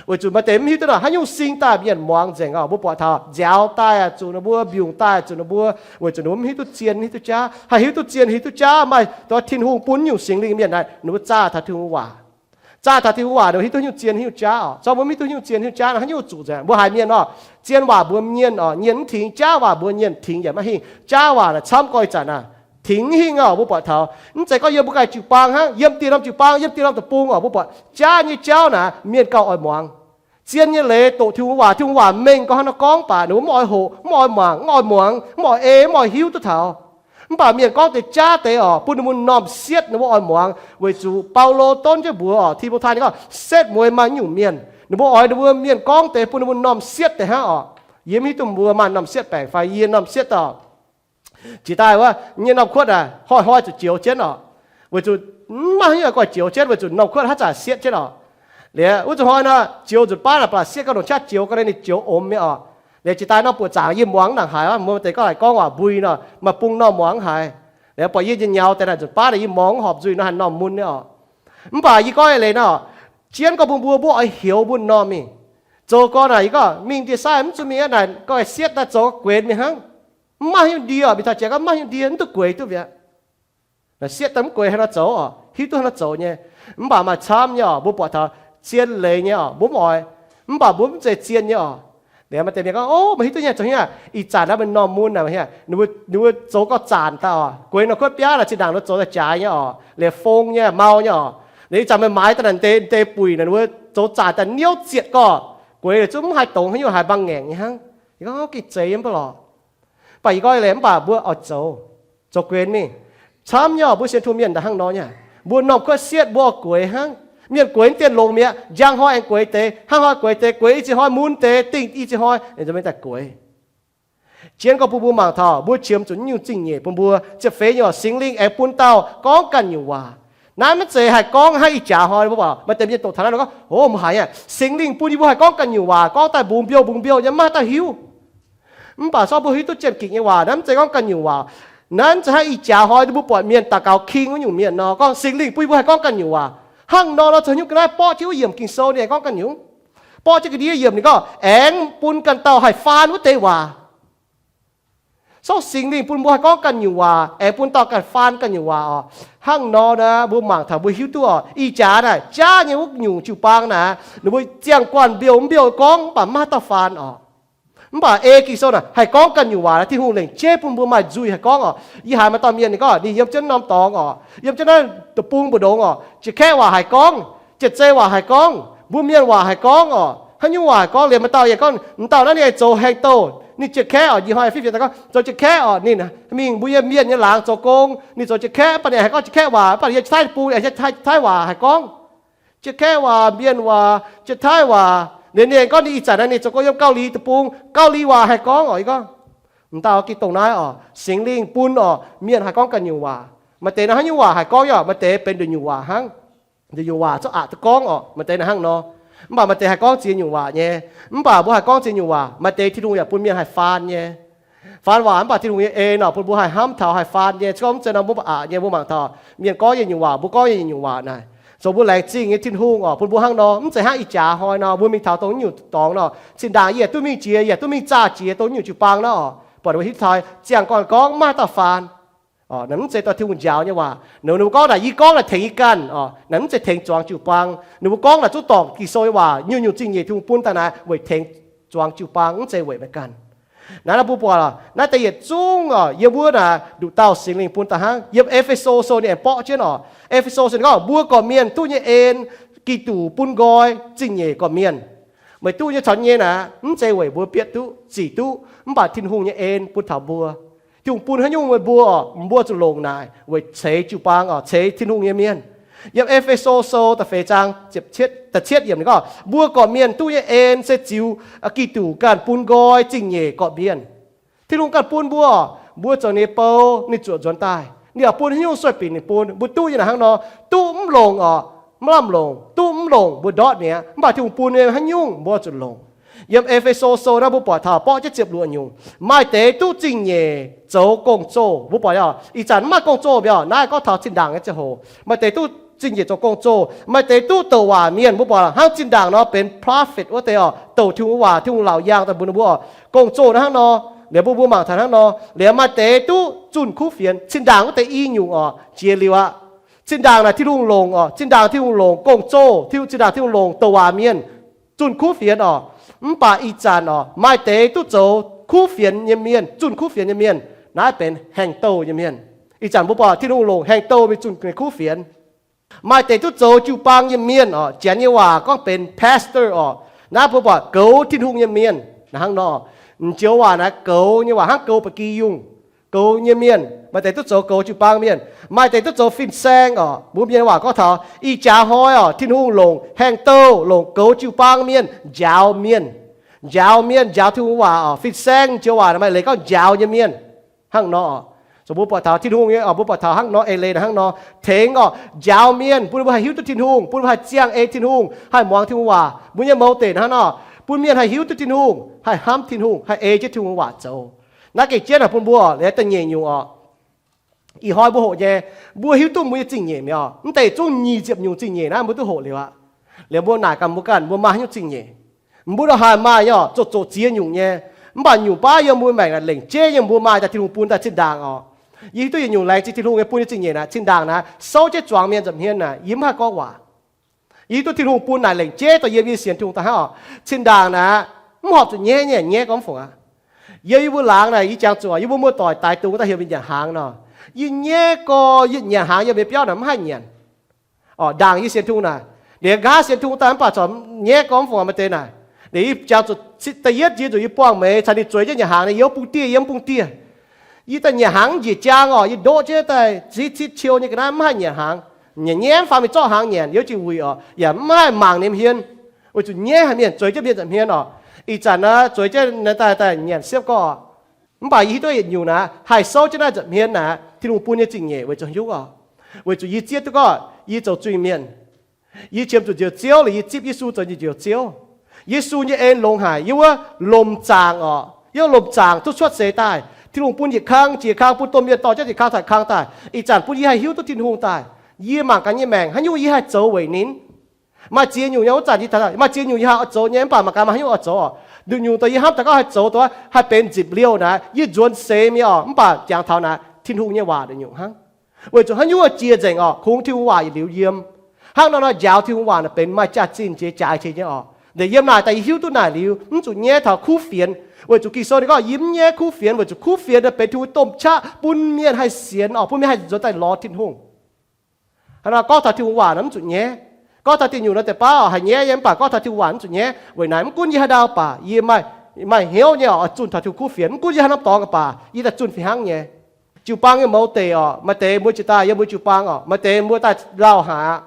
Weic zuqc maaih deix mv hiuv duqv nor haaix nyungc sing daaih mienh muangx nzengc oc. Mbuo buatc taux nziaaux daaih zuqc ninh mbuo, mbiungc daaih zuqc ninh mbuo, weic zuqc ninh mbuo mv hiuv duqv zien hiuv duqv jaav. Haih hiuv duqv zien hiuv duqv jaav, maaih dongh Tin-Hungh bun nyungc Singx Lingh mienh naaic, ninh mbuo zaah taux Tin-Hungh waac. Zaah taux Tin-Hungh waac ninh hiuv duqv nyungc zien hiuv duqv jaav oc. Zorqv mbuo mv hiuv duqv nyungc zien hiuv duqv jaav nor haaix nyungc zuqc nzengc. Mbuo haiz mienh oc, zien waac mbuox mienh oc, mienh mv tingx, jaav waac mbuox mienh tingx yaac maiv hingh. Jaav waac naaic camv gorx ih zanc naaic tingx hingh oc. Mbuo buatc taux mv zeiz gorngv yiem mbuo ganh jiu-baang hnangv, yiem dieh norm jiu-baang, yiem dieh norm deic-bung oc, mbuo buatc jaav nyei jauv naaic mienh gauh oix muangx. Zien nyei leiz doqc Tin-Hungh waac, Tin-Hungh waac mengh gorngv hnangv nor gorngv baac ninh mbuo mv oix hoqc, mv oix mangc, mv oix muangx, mv oix ei, mv oix hiuv duqv taux. Mv baac mienh gorngv deix jaav deix oc, bun ninh mbuo m'normh sietv ninh mbuo oix muangx. Weic zuqc Baulo donv jienv mbuox oc, Ti^mo^tai ninh gorngv setv mueiz maaih nyungc mienh, ninh mbuo oix ninh mbuo mienh gorngv deix bun ninh mbuo m'normh sietv deix hnangv oc. Yie mv hiuv duqv mbuo maaih m'normh sietv baengc fai, yie m'normh sietv oc. Jiex daaih wuov nyei norm kuotv aac, hnoi-hnoi zuqc jioux jienv oc. Weic zuqc mv maaih haaix nyungc oix goiv jioux jienv, weic zuqc norm kuotv haaix zanc sietv jienv oc. Liuz wuov zuqc hnoi nor, jioux nzunc baav naaic baac sietv gauh ndongc qaqv jioux gauh, ninh jioux omx mi'aqv oc. Liuz jiex daaih nor buoqc zaangc yie muangx mv nangc haaix, mv baac maaih deix gorngv haiz gorngv waac mbui nor, maaih bung nor muangx mv haiz. Liuz buatc yie njien-youh deix naaic nzunc baav naaic yie muangx mv horpc nzuih nor haih m'normh mun nyei oc. Mv baac yie gorngv eix leiz nor, jienv gorngv bun mbuo, mbuo oix heuc mbuo m'normh mingh. Zoux gorn naaic yie gorngv mingh ndie-sai mv zuqc mingh aqv naaic, gorngv sietv daaih zoux gueix mingh hnangv. Mv maaih haaix nyungc ndie oc, mingh taux jiex gorngv mv maaih haaix nyungc ndie, mv duqv gueix duqv mi'aqv. Sietv daaih mv gueix haaix nor zoux oc, hiuv duqv haaix nor zoux nyei. Mv baac maaih camv nyei oc, mbuo buatc taux zien leiz nyei oc, mbuo mv oix. Mv baac mbuo mv zeiz zien nyei oc. Liuz maaih deix mienh gorngv, O, meih hiuv duqv nyei, zoux haaix nyungc ih zanc naaiv m'normh mun naaic, ninh mbuo zoux gorngv zanc daaih oc, gueix norm kuotv biaav naaic zinh ndaangc ninh mbuo zoux daaih jaaix nyei oc, liuz fong nyei, mau nyei oc. Liuz ih zanc meih maaiz daaih naaic deix, deix buic naaic ninh mbuo zoux zanc daaih niouv zietc gorqv, gueix liuz zungv mv haih dongz haaix nyungc, haiz mbaang ngaengc nyei hnangv. Yie gorngv, Gengh zeiz yiem mv baac lorqc. Mv baac yie gorngv eix leiz mv baac mbuo oix zoux, zoux gueix mingh. Camv nyei oc, mbuo sienx Tin-Hungh mienh daaih hnangv nor nyei. Mbuo m'normh kuotv sietv mbuo oix gueix hnangv. Mienh gueix mv dienh longx mi'aqv, njang hnoi aengx gueix deix, hnangv hnoi gueix deix, gueix i ziex hnoi mun deix, dingh i ziex hnoi aengx daaih gueix. Jienv gorngv bun mbuo mangc taux mbuo qiemx zuqc nyungc zingh nyeic bun mbuo. Ziepc feix nyungc, Singx Lingh aengx bun dauh gorngv ganh nyungc waac. Naaiv maiv zeiz haih gorngv hnangv ih jaax hnoi mbuo buatc maaih deix mienh doqc taux naaiv nor gorngv, Ov, mv haiz aac, Singx Lingh bun yie mbuo haih gorngv ganh nyungc waac, gorngv daaih mbungx mbiouh mbungx mbiouh nyei, maiv maaih dauh hiuv. Mv baac zorqv mbuo hiuv duqv janx-gikc nyei waac, naaiv mv zeiz gorngv ganh nyungc waac. Naaiv mv zeiz hnangv ih jaax hnoi mbuo buatc mienh daux gaux king wuov nyungc mienh nor gorngv Singx Lingh bun yie mbuo haih gorngv ganh nyungc waac. Hnangv nor nor zoux haaix nyungc ga'naaiv borqv jienv wuov yiemc Ging-Sou ninh aengx gorngv ganh nyungc. Borqv jienv ga'ndiev yiemc ninh gorngv aengx bun ganh dauh haih faan wuov deix waac. Sortv Singx Lingh bun mbuo haih gorngv ganh nyungc waac, aengx bun dauh ganh faan ganh nyungc waac oc. Hnangv nor naaic mbuo mangc taux mbuo hiuv duqv oc, ih jaax naaic jaav nyei wuov nyungc jiu-baang naaic, ninh mbuo ziangh guanh mbiouh mv mbiouh gorngv mv baac maiv maaih dauh faan oc. Mv baac ei Ging-Sou naaic haih gorngv ganh nyungc waac, Tin-Hungh lengc jeiv bun mbuo maaih nzuih haih gorngv oc. Yie haiz maaih dauh mienh ninh gorngv ninh yiem jienv norm dorngx oc, yiem jienv naaiv deic-bung mbu'ndongx oc, jiex kaeqv waac haiz gorngv, jiex zei waac haiz gorngv, Mbuo mienh waac haih gorngv oc, haaix nyungc waac haih gorngv liemh. Maaih dauh yaac gorngv, m'dauh naaiv ninh zoux haengh douh, ninh jiex kaeqv oc. Njih hnoi fiev fienx gorngv zoux jiex kaeqv oc, ninh mingh mbuo yiem mienh nyei laangz zoux gong, ninh zoux jiex kaeqv, mv baac ninh haih gorngv jiex kaeqv waac, mv baac ninh yiem Taiv deic-bung, yiem Taiv waac haih gorngv jiex kaeqv waac, mienh waac, jiex Taiv waac. Ninh, ninh gorngv ninh ih zanc naaiv ninh zoux gong yiem Gauh Liz deic-bung, Gauh Liz waac haih gorngv oc. Yie gorngv, m'dauh gengh dongh naaiv oc, Singx Lingh bun oc, mienh haih gorngv ganh nyungc waac. Maaih deix naaiv haaix nyungc waac haih gorngv yaac maaih deix benx nduqc nyungc waac hnangv. Nduqc nyungc waac zungv aqc duqv gorngv oc, maaih deix naaiv hnangv nor. Mv baac maaih deix haih gorngv ziex nyungc waac nyei. Mv baac mbuo haih gorngv ziex nyungc waac, maaih deix Tin-Hungh yaac bun mienh haih faan nyei. Faan waac mv baac Tin-Hungh nyei en oc, bun mbuo haih hnamv taux haih faan nyei. Se gorngv mv zeiz nor mbuo mv baac aqc nyei, mbuo mangc taux mienh gorngv nyei nyungc waac, mbuo gorngv nyei nyungc waac naaic. Zoux mbuo laengz zingh nyei Tin-Hungh oc, bun mbuo hnangv nor. Mv zeiz hnangv ih jaax hnoi nor mbuo mingh taux dongh nyungc dorngx nor, zinh ndaangc yie yaac duqv mingh jiex, yaac duqv mingh zaah jiex dongh nyungc jiu-baang naaiv oc, buatc ninh mbuo hiuv taux ziangh gorn gorngv mv maaih dauh faan. Naaiv mv zeiz dorh Tin-Hungh njaaux nyei waac. Ninh mbuo gorngv naaic, yie gorngv naaic tengx yie ganh oc, naaiv mv zeiz tengx zuangx jiu-baang. Ninh mbuo gorngv naaic zungv dorngc Ging-Sou nyei waac, nyungc-nyungc zingh nyeic Tin-Hungh bun daaih naaic weic tengx zuangx jiu-baang, mv zeiz weic meih ganh. Naaiv mbuo buatc naaiv deix yietc zungv oc, yiem wuov naaic nduqc dauh Singx Lingh bun daaih hnangv. Yiem E^fe^so Sou ninh aengx borqv jienv oc. E^fe^so Sou ninh gorngv mbuo gorqv-mienh duqv nyei en, Giduc bun nqoi zingh nyeic gorqv-mienh. Meih duqv nyei caux nyei naaic mv zeiz weic mbuo bietv duqv, zic duqv, mv baac Tin-Hungh nyei en bun taux mbuo. Tin-Hungh bun haaix nyungc meih mbuo oc, mbuo zuqc longc naaic weic ceix jiu-baang oc, ceix Tin-Hungh nyei mienh. Yiem E^fe^so Sou da'feix zaang da'cietv yiemc ninh gorngv, mbuo gorqv-mienh duqv nyei en se ziux Giduc ganh bun nqoi zingh nyeic gorqv-mienh. Tin-Hungh ganh bun mbuo oc, mbuo zoux ninh nyei bou, ninh zuoqc nzuonx daaih. Ninh yaac bun haaix nyungc sueih binc ninh bun, mbuo duqv nyei naaic hnangv nor, duqv mv longc oc, mv lamh longc, duqv mv longc mbuo ndortv mi'aqv. Mv baac Tin-Hungh bun nyei haaix nyungc mbuo zuqc longc. Yiem E^fe^so Sou naaiv mbuo buatc taux borqv jienv ziepc luoqc nyungc. Maaih deix duqv zingh nyeic zoux gong-zoh. Mbuo buatc oc, ih zanc mv maaih gong-zoh mi'aqv oc, naaiv gorngv taux zinh ndaangc nyei ziangh hoc. Maaih deix duqv zingh nyeic zoux gong-zoh, maaih deix duqv douc waac mienh. Mbuo buatc hnangv zinh ndaangc nor benx prophet wuov deix oc, douc Tin-Hungh waac, Tin-Hungh laauc yaangh daaih mbuox ninh mbuo oc, gong-zoh naaiv hnangv nor. Liuz mbuo, mbuo mangc taux hnangv nor, liuz maaih deix duqv zunh kuv fienx. Zinh ndaangc wuov deix i nyungc oc, jiex liuz aqv. Zinh ndaangc naaic Tin-Hungh longc oc, zinh ndaangc Tin-Hungh longc gong-zoh, Tin-Hungh, zinh ndaangc Tin-Hungh longc douc waac mienh zunh kuv fienx oc. Mv baac ih zanc oc, maaih deix duqv zoux kuv fienx nyei mienh, zunh kuv fienx nyei mienh, naaiv benx haengh douh nyei mienh. Ih zanc mbuo buatc Tin-Hungh longc haengh douh mingh zunh kuv fienx. Maaih deix duqv zoux jiu-baang nyei mienh oc, Janx nyei waac gorngv benx pastor oc. Naaiv mbuo buatc goux Tin-Hungh nyei mienh naaic hnangv nor. M'njoux waac naaiv goux nyei waac hnangv goux ba'gi yungh. Goux nyei mienh, maaih deix duqv zoux goux jiu-baang mienh, maaih deix duqv zoux fin-saeng oc. Mbuo mienh waac gorngv taux ih jaax hnoi oc, Tin-Hungh longc haengh douh, longc goux jiu-baang mienh njaaux mienh. Njaaux mienh, njaaux Tin-Hungh waac oc. Fin-saeng m'njoux waac maaih leiz gorngv njaaux nyei mienh hnangv nor. Zoux mbuo buatc taux Tin-Hungh nyei oc, mbuo buatc taux hnangv nor eix leiz hnangv nor, tengx oc, njaaux mienh, bun mbuo haih hiuv duqv Tin-Hungh, bun mbuo haih ziangh ei Tin-Hungh, haih muangx Tin-Hungh waac. Mbuo nyei mouz deic hnangv nor, bun mienh haih hiuv duqv Tin-Hungh, haih hnamv Tin-Hungh, haih ei jienv Tin-Hungh waac zoux. Naaiv gengh jienv naaic bun mbuo oc, liuz da'nyeic nyungc oc, ih hnoi mbuo hoqc nyei, mbuo hiuv duqv mbuo nyei zingh nyeic mi'aqv oc. Mv deix zungv nyic ziepc nyungc zingh nyeic naaiv mbuo duqv hoqc liuz aqv. Liuz mbuo naaic gaax mbuo ganh, mbuo maaih haaix nyungc zingh nyeic? Mbuo ndongc haaix maaih nyei oc, zoqc zoqc ziex nyungc nyei. Mv baac nyungc baav yiem mbuo maengc naaic lengc jeiv nyei, mbuo maaih daaih Tin-Hungh bun daaih zinh ndaangc oc. Yie hiuv duqv yietc nyungc laengz zingh Tin-Hungh nyei bun nyei zingh nyeic naaic, zinh ndaangc naaic souv jienv zuangx mienh nza'hmien naaic, yie mv haih gorngv waac. Yie hiuv duqv Tin-Hungh bun naaic lengc jeiv dorh yiem yie sienx Tin-Hungh daaih hnangv oc. Zinh ndaangc naaic mv horpc zuqc nyaiv nyei, nyaiv gorngv mv fungc aqv. Yie, yie mbuo laangz naaic, yie jangx zuqc yie mbuo muoz-doic daix dungz daaih heuc mingh nyanc hnaangx nor, yie nyaiv gorx, yie nyanc hnaangx yiem mbuo biauv naaic mv haih nyanc. Oc, ndaangc yie sienx Tin-Hungh naaic, liuz nqa'haav sienx Tin-Hungh daaih mv baac corc nyaiv gorngv mv fungc aqv. Maaih deix naaic, liuz yie jangx zuqc da'yietv nziex zuqc yie buangh meix caux ninh zueiz jienv nyanc hnaangx, ninh yiem bung dieh, yie yiem bung dieh. Yie daaih nyanc hnaangx njiec jaang oc, yie ndoqv jienv daaih citv citv ciou nyei ga'naaiv mv haih nyanc hnaangx. Nyanc nyaiv mv faaux mingh zorqv hnaangx nyanc, yie oix zuqc wuic oc, yaac mv haih mangc ninh hmien, weic zuqc nyaiv haic mienh, zueiz jienv mienh nza'hmien oc. Ih zanc naaic zueiz jienv naaiv daaih daaih nyanc siepv gorx. Mv baac yie hiuv duqv yietc nyungc naaic haih souv jienv naaiv nza'hmien naaic Tin-Hungh bun nyei zingh nyeic weic zuqc haaix nyungc oc? Weic zuqc yie zieqv duqv gorngv yie zoux zuiz-mienh. Yie qiemx zuqc Njoux Ziouv liuz yie zipv Yesu zoux nyei Njoux Ziouv. Yesu nyei en longx haic, yiem wuov lomc zaangc oc, yiem wuov lomc zaangc duqv cuotv seix daaih. Tin-Hungh bun yietc kang jiex kang, bun domh mienh dorh jienv yietc kang taux kang daaih. Ih zanc bun yie haih hiuv duqv Tin-Hungh daaih. Yie mangc gaax nyei maengc haaix nyungc yie haih zoux weic ninh. Maaih ziex nyungc nyei, wuov zanc yie taux maaih ziex nyungc yie haih oix zoux nyei, mv baac mangc gaax maaih haaix nyungc oix zoux oc. Nduqc nyungc daaih yie hnamv daaih gorngv haih zoux daaih haih benx nzipc liouh naaic, yie nzuonx seix mi'aqv oc. Mv baac jangx taux naaic Tin-Hungh nyei waac nduqc nyungc hnangv. Weic zuqc haaix nyungc jiex nzengc oc, kungx Tin-Hungh waac yietc liuz yiem. Hnangv nor nor njaaux Tin-Hungh waac naaic benx maaih jaax-zinh jiex jaaix qiex nyei oc. Ndeqc yiem naaic daaih yie hiuv duqv naaic liuz mv zuqc nyaiv taux kuv fienx. Weic zuqc Ging-Sou ninh gorngv yie mv nyaiv kuv fienx, weic zuqc kuv fienx naaic benx Tin-Hungh domh qaqv bun mienh haih sienx oc, bun mienh haih nzuonx daaih lorz Tin-Hungh. Hnangv nor gorngv taux Tin-Hungh waac naaic mv zuqc nyaiv. Gorngv taux diuh nyungc nor deix baav haiz nyaiv nyei, mv baac gorngv taux Tin-Hungh waac mv zuqc nyaiv. Weic naaiv mv gunv yie haaix ndau baac yie maaih hnyouv nyei oc, zunh taux Tin-Hungh kuv fienx. Mv gunv yie haaix norm dorngx baac yie daaih zunh fih hnangv nyei. Jiu-baang nyei mouz deic oc, maaih deix mbuo jiex daaih yiem mbuo jiu-baang oc, maaih deix mbuo daaih lauh haic aqv.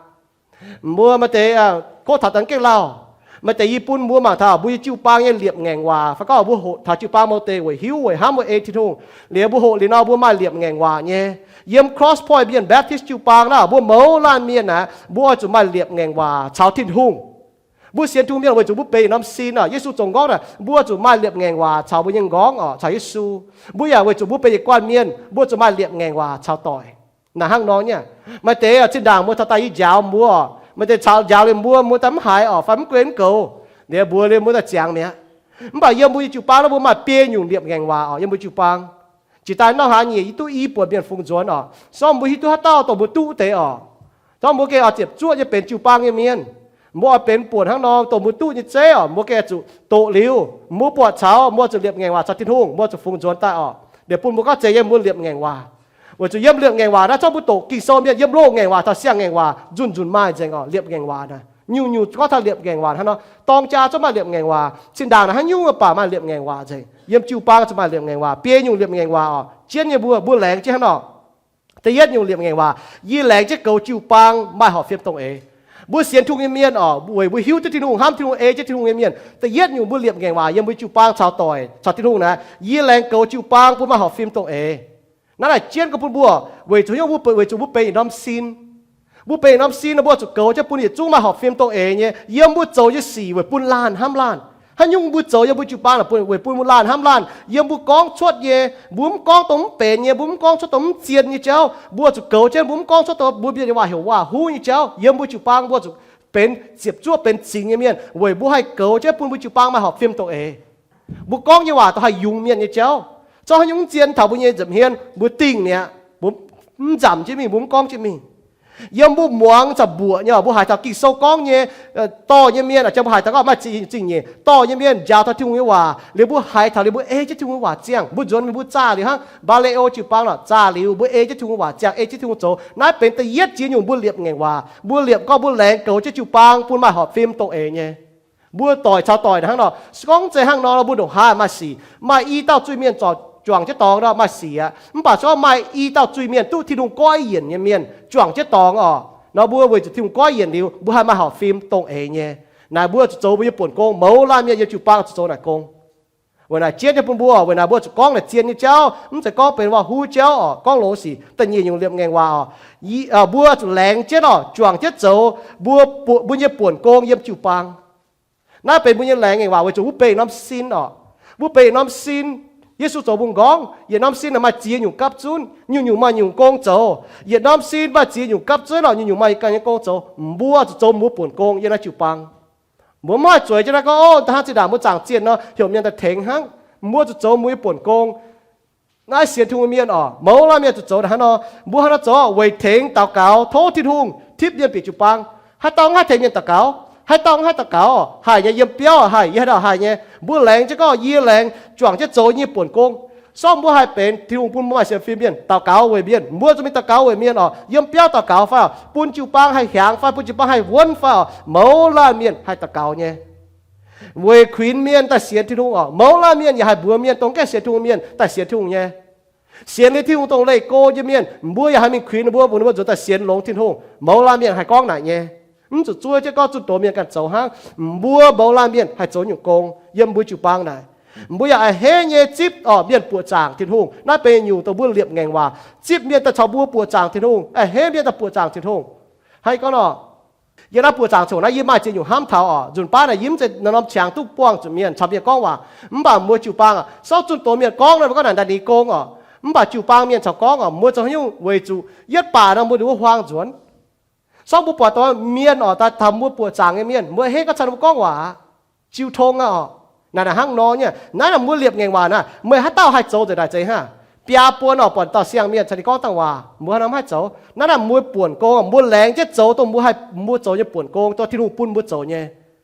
Mbuo maaih deix kov taux dangh gengh lauh. Maaih deix yie bun mbuo mangc taux mbuo nyei jiu-baang nyei liepc ngaengc waac. Fai gorngv mbuo hoqc taux jiu-baang mouz deic weic hiuv weic hnamv weic ei Tin-Hungh liuz, mbuo hoqc liuz nor mbuo maaih liepc ngaengc waac nyei. Yiem Cross Point Mienh Baptist jiu-baang naaic, mbuo mouz laanh mienh naaic, mbuo oix zuqc maaih liepc ngaengc waac caux Tin-Hungh. Mbuo sienx Tin-Hungh mienh weic zuqc mbuo benx yietc norm sin oc. Yesu zoux nqorngv naaic, mbuo zuqc maaih liepc ngaengc waac caux mbuo nyei nqorngv oc, caux Yesu. Mbuo yaac weic zuqc mbuo benx yietc guanh mienh, mbuo zuqc maaih liepc ngaengc waac caux doic. Naaic hnangv nor nyei. Maaih deix zinh ndaangc mbuo taux daaih yie njaaux mbuo oc, maaih deix caux njaaux liuz mbuo, mbuo daaih mv haiz oc, fai mv gunv mv goux, liuz mbuo, liuz mbuo daaih ziangx mi'aqv. Mv baac yiem mbuo nyei jiu-baang naaiv mbuo maaih biei nyungc liepc ngaengc waac oc. Yiem mbuo jiu-baang jiex daaih nor haaix nyungc yie duqv i buonc mienh fungx nzuonx oc. Sorng mbuo hiuv duqv haaix dauh dongh mbuo duqv deix oc. Sorng mbuo gengh oix ziepc zuoqv nyei benx jiu-baang nyei mienh. Mbuo oix benx buonc hnangv nor dongh mbuo duqv nyei zeiv oc. Mbuo gengh zuqc doqc liuz, mbuo buatc caux mbuo zuqc liepc ngaengc waac caux Tin-Hungh, mbuo zuqc fungx nzuonx daaih oc. Liuz bun mbuo gorngv zeiz yiem mbuo liepc ngaengc waac. Weic zuqc yiem liepc ngaengc waac naaiv, zorngv mbuo doqc Ging-Sou mienh yiem loz-ngaengc waac taux siang-ngaengc waac nzunc nzunc maaih nzengc oc. Liepc ngaengc waac naaic, nyungc-nyungc gorngv taux liepc ngaengc waac hnangv nor, dorng jaa zorqv maaih liepc ngaengc waac. Zinh ndaangc naaic hnangv nyungc baac maaih liepc ngaengc waac nzengc. Yiem jiu-baang zuqc maaih liepc ngaengc waac, biei nyungc liepc ngaengc waac oc. Jienv nyei mbuo, mbuo laengz jienv hnangv nor. Da'yietv nyungc liepc ngaengc waac, yie laengz jienv goux jiu-baang maaih horpc fim dongh eix. Mbuo sienx Tin-Hungh nyei mienh oc, weic mbuo hiuv duqv Tin-Hungh, hnamv Tin-Hungh, ei jienv Tin-Hungh nyei mienh, da'yietv nyungc mbuo liepc ngaengc waac yiem mbuo jiu-baang caux doic caux Tin-Hungh naaic, yie laengz goux jiu-baang bun maaih horpc fim dongh eix. Naaiv naaic jienv gorngv bun mbuo, weic zuqc hnyouv mbuo, weic zuqc mbuo benx yietc norm sin. Mbuo benx yietc norm sin nor, mbuo zuqc goux jienv bun yietc zungv maaih horpc fim dongh eix nyei. Yiem mbuo zoux nyei sic weic bun laanh hnamv laanh. Haaix nyungc mbuo zoux yiem mbuo jiu-baang naaic, weic bun laanh hnamv laanh. Yiem mbuo gorngv cuotv nyei, mbuo mv gorngv dongh mv benx nyei, mbuo mv gorngv cuotv dongh mv zien nyei jauv, mbuo zuqc goux jienv, mbuo mv gorngv cuotv dongh mbuo mienh nyei waac heuc waac-huv nyei jauv. Yiem mbuo jiu-baang mbuo zuqc benx ziepc zuoqv benx cingx nyei mienh, weic mbuo haih goux jienv bun mbuo jiu-baang maaih horpc fim dongh eix. Mbuo gorngv nyei waac dongh haih yungz mienh nyei jauv. Zorqv haaix nyungc mv zien taux mbuo nyei nza'hmien, mbuo dingh mi'aqv, mbuo mv nzamc jienv mingh, mbuo mv gorngv jienv mingh. Yiem mbuo muangx za'gengh mbuoqc nyei, mbuo haiz taux Ging-Sou gorngv nyei, dorh nyei mienh, jang mbuo haiz taux gorngv maaih zingh nyeic, dorh nyei mienh njaaux taux Tin-Hungh nyei waac liuz, mbuo haiz taux liuz mbuo ei jienv Tin-Hungh nyei waac ziangh. Mbuo nzuonx mingh mbuo zaah liuz hnangv Mbaa^le^o jiu-baang lorqc, zaah liuz mbuo ei jienv Tin-Hungh nyei waac ziangh, ei jienv Tin-Hungh zoux. Naaiv benx da'yietv jiex nyungc mbuo liepc ngaengc waac. Mbuo liepc gorngv mbuo laengz goux jienv jiu-baang bun maaih horpc fim dongh eix nyei. Mbuo doic caux doic hnangv nor, se gorngv mv zeiz hnangv nor, mbuo ndongc haaix maaih sic. Maaih i dauh zuiz-mienh juangc jienv dorngx nor maaih sic aqv. Mv baac se gorngv maaih i dauh zuiz-mienh duqv Tin-Hungh goiv yienc nyei mienh juangc jienv dorngx oc, nor mbuo weic zuqc Tin-Hungh goiv yienc liuz, mbuo haih maaih horpc fim dongh eix nyei. Naaic mbuo zuqc zoux mbuo nyei buonc gong. Mouz laanh mienh yiem jiu-baang zuqc zoux naaic gong. Weic naaic jienv nyei bun mbuo, weic naaic mbuo zuqc gorngv naaic zien nyei jauv, mv zeiz gorngv benx waac-huv jauv oc, gorngv longx sic. Da'nyeic nyungc liepc ngaengc waac oc, yie, mbuo zuqc laengz jienv oc, juangc jienv zoux mbuo, mbuo nyei buonc gong yiem jiu-baang. Naaiv benx mbuo nyei laengz ngaengc waac weic zuqc mbuo benx yietc norm sin oc. Mbuo benx yietc norm sin. Yesu zoux mbuo m'nqorngv, yietc norm sin naaic maaih ziex nyungc gapv zunv, nyungc-nyungc maaih nyungc gong zoux. Yietc norm sin maaih ziex nyungc gapv zunv oc, nyungc-nyungc maaih ganh nyei gong zoux. Mbuo zuqc zoux mbuo buonc gong yiem naaiv jiu-baang. Mbuo mv haih zueiz jienv naaiv gorngv, ov, da'hnangv zinh ndaangc mbuo zaangc zienh nor, heuc mienh daaih tengx hnangv. Mbuo zuqc zoux mbuo nyei buonc gong. Naaiv sienx Tin-Hungh mienh oc, mouz laanh mienh zuqc zoux hnangv nor. Mbuo hnangv nor zoux weic tengx daux gaux tov Tin-Hungh tipv mienh bieqc jiu-baang. Haaix dauh mv haih tengx mienh daux gaux? Haaix dauh mv haih daux gaux? Haih nyei, yiem biauv haih, yie haaix dauh haih nyei. Mbuo laengz jienv gorngv, yie laengz juangc jienv zoux yie nyei buonc gong. Sorng mbuo haih benx Tin-Hungh bun mbuo maaih sienx fim mienh daux gaux weic mienh. Mbuo zuqc mingh daux gaux weic mienh oc. Yiem biauv daux gaux fai oc, bun jiu-baang haih hiaangx fai, bun jiu-baang haih wuonv fai oc, mouz laanh mienh haih daux gaux nyei. Weic kuinx mienh daaih sienx Tin-Hungh oc, mouz laanh mienh yaac haih mbuox mienh dongh gaengh sienx Tin-Hungh mienh daaih sienx Tin-Hungh nyei. Sienx liuz Tin-Hungh dongh leih go nyei mienh, mbuo yaac haih mingh kuinx mbuo, mbuox ninh mbuo nzuonx daaih sienx longx Tin-Hungh. Mouz laanh mienh haih gorngv naaic nyei. Mv zuqc zuov jienv gorngv zunh doz mienh ganh zoux hnangv. Mbuo mouz laanh mienh haih zoux nyungc gong yiem mbuo jiu-baang naaic. Mbuo yaac a'hneiv nyei zipv oc mienh buoqc zaangc Tin-Hungh. Naaiv benx nyungc dongh mbuo liepc ngaengc waac, zipv mienh daaih caux mbuo buoqc zaangc Tin-Hungh, a'hneiv mienh daaih buoqc zaangc Tin-Hungh. Haaix gorngv oc, yiem naaiv buoqc zaangc coc naaiv yie maaih ziex nyungc hnamv taux oc. Nzunc baav naaic yie mv zeiz norm-norm qangx duqv buangh zuqc mienh caux mienh gorngv waac, mv baac mbuo jiu-baang oc, sorng zunh doz mienh gorngv nor, mbuo gorngv naaic daaih ninh gong oc. Mv baac jiu-baang mienh caux gorngv oc, mbuo zoux haaix nyungc weic zuqc yietv baac nor mbuo ndongc wuov huaang nzuonx. Sorng mbuo buatc dongh mienh oc, daaih taux mbuo buoqc zaangc nyei mienh, mbuo a'hneiv gorngv caux ninh mbuo gorngv waac. Jiu tong aqv oc. Naaic naaic hnangv nor nyei. Naaiv naaic mbuo liepc ngaengc waac naaic, meih haaix dauh haih zoux nzengc naaic zeiz hnangv? Biaa buo nor buatc dauh siang-mienh caux ninh gorngv dangh waac, mbuo haaix norm haih zoux? Naaiv naaic mbuo buonc gong, mbuo laengz jienv zoux dongh mbuo haih, mbuo zoux nyei buonc gong, dongh Tin-Hungh bun mbuo zoux nyei.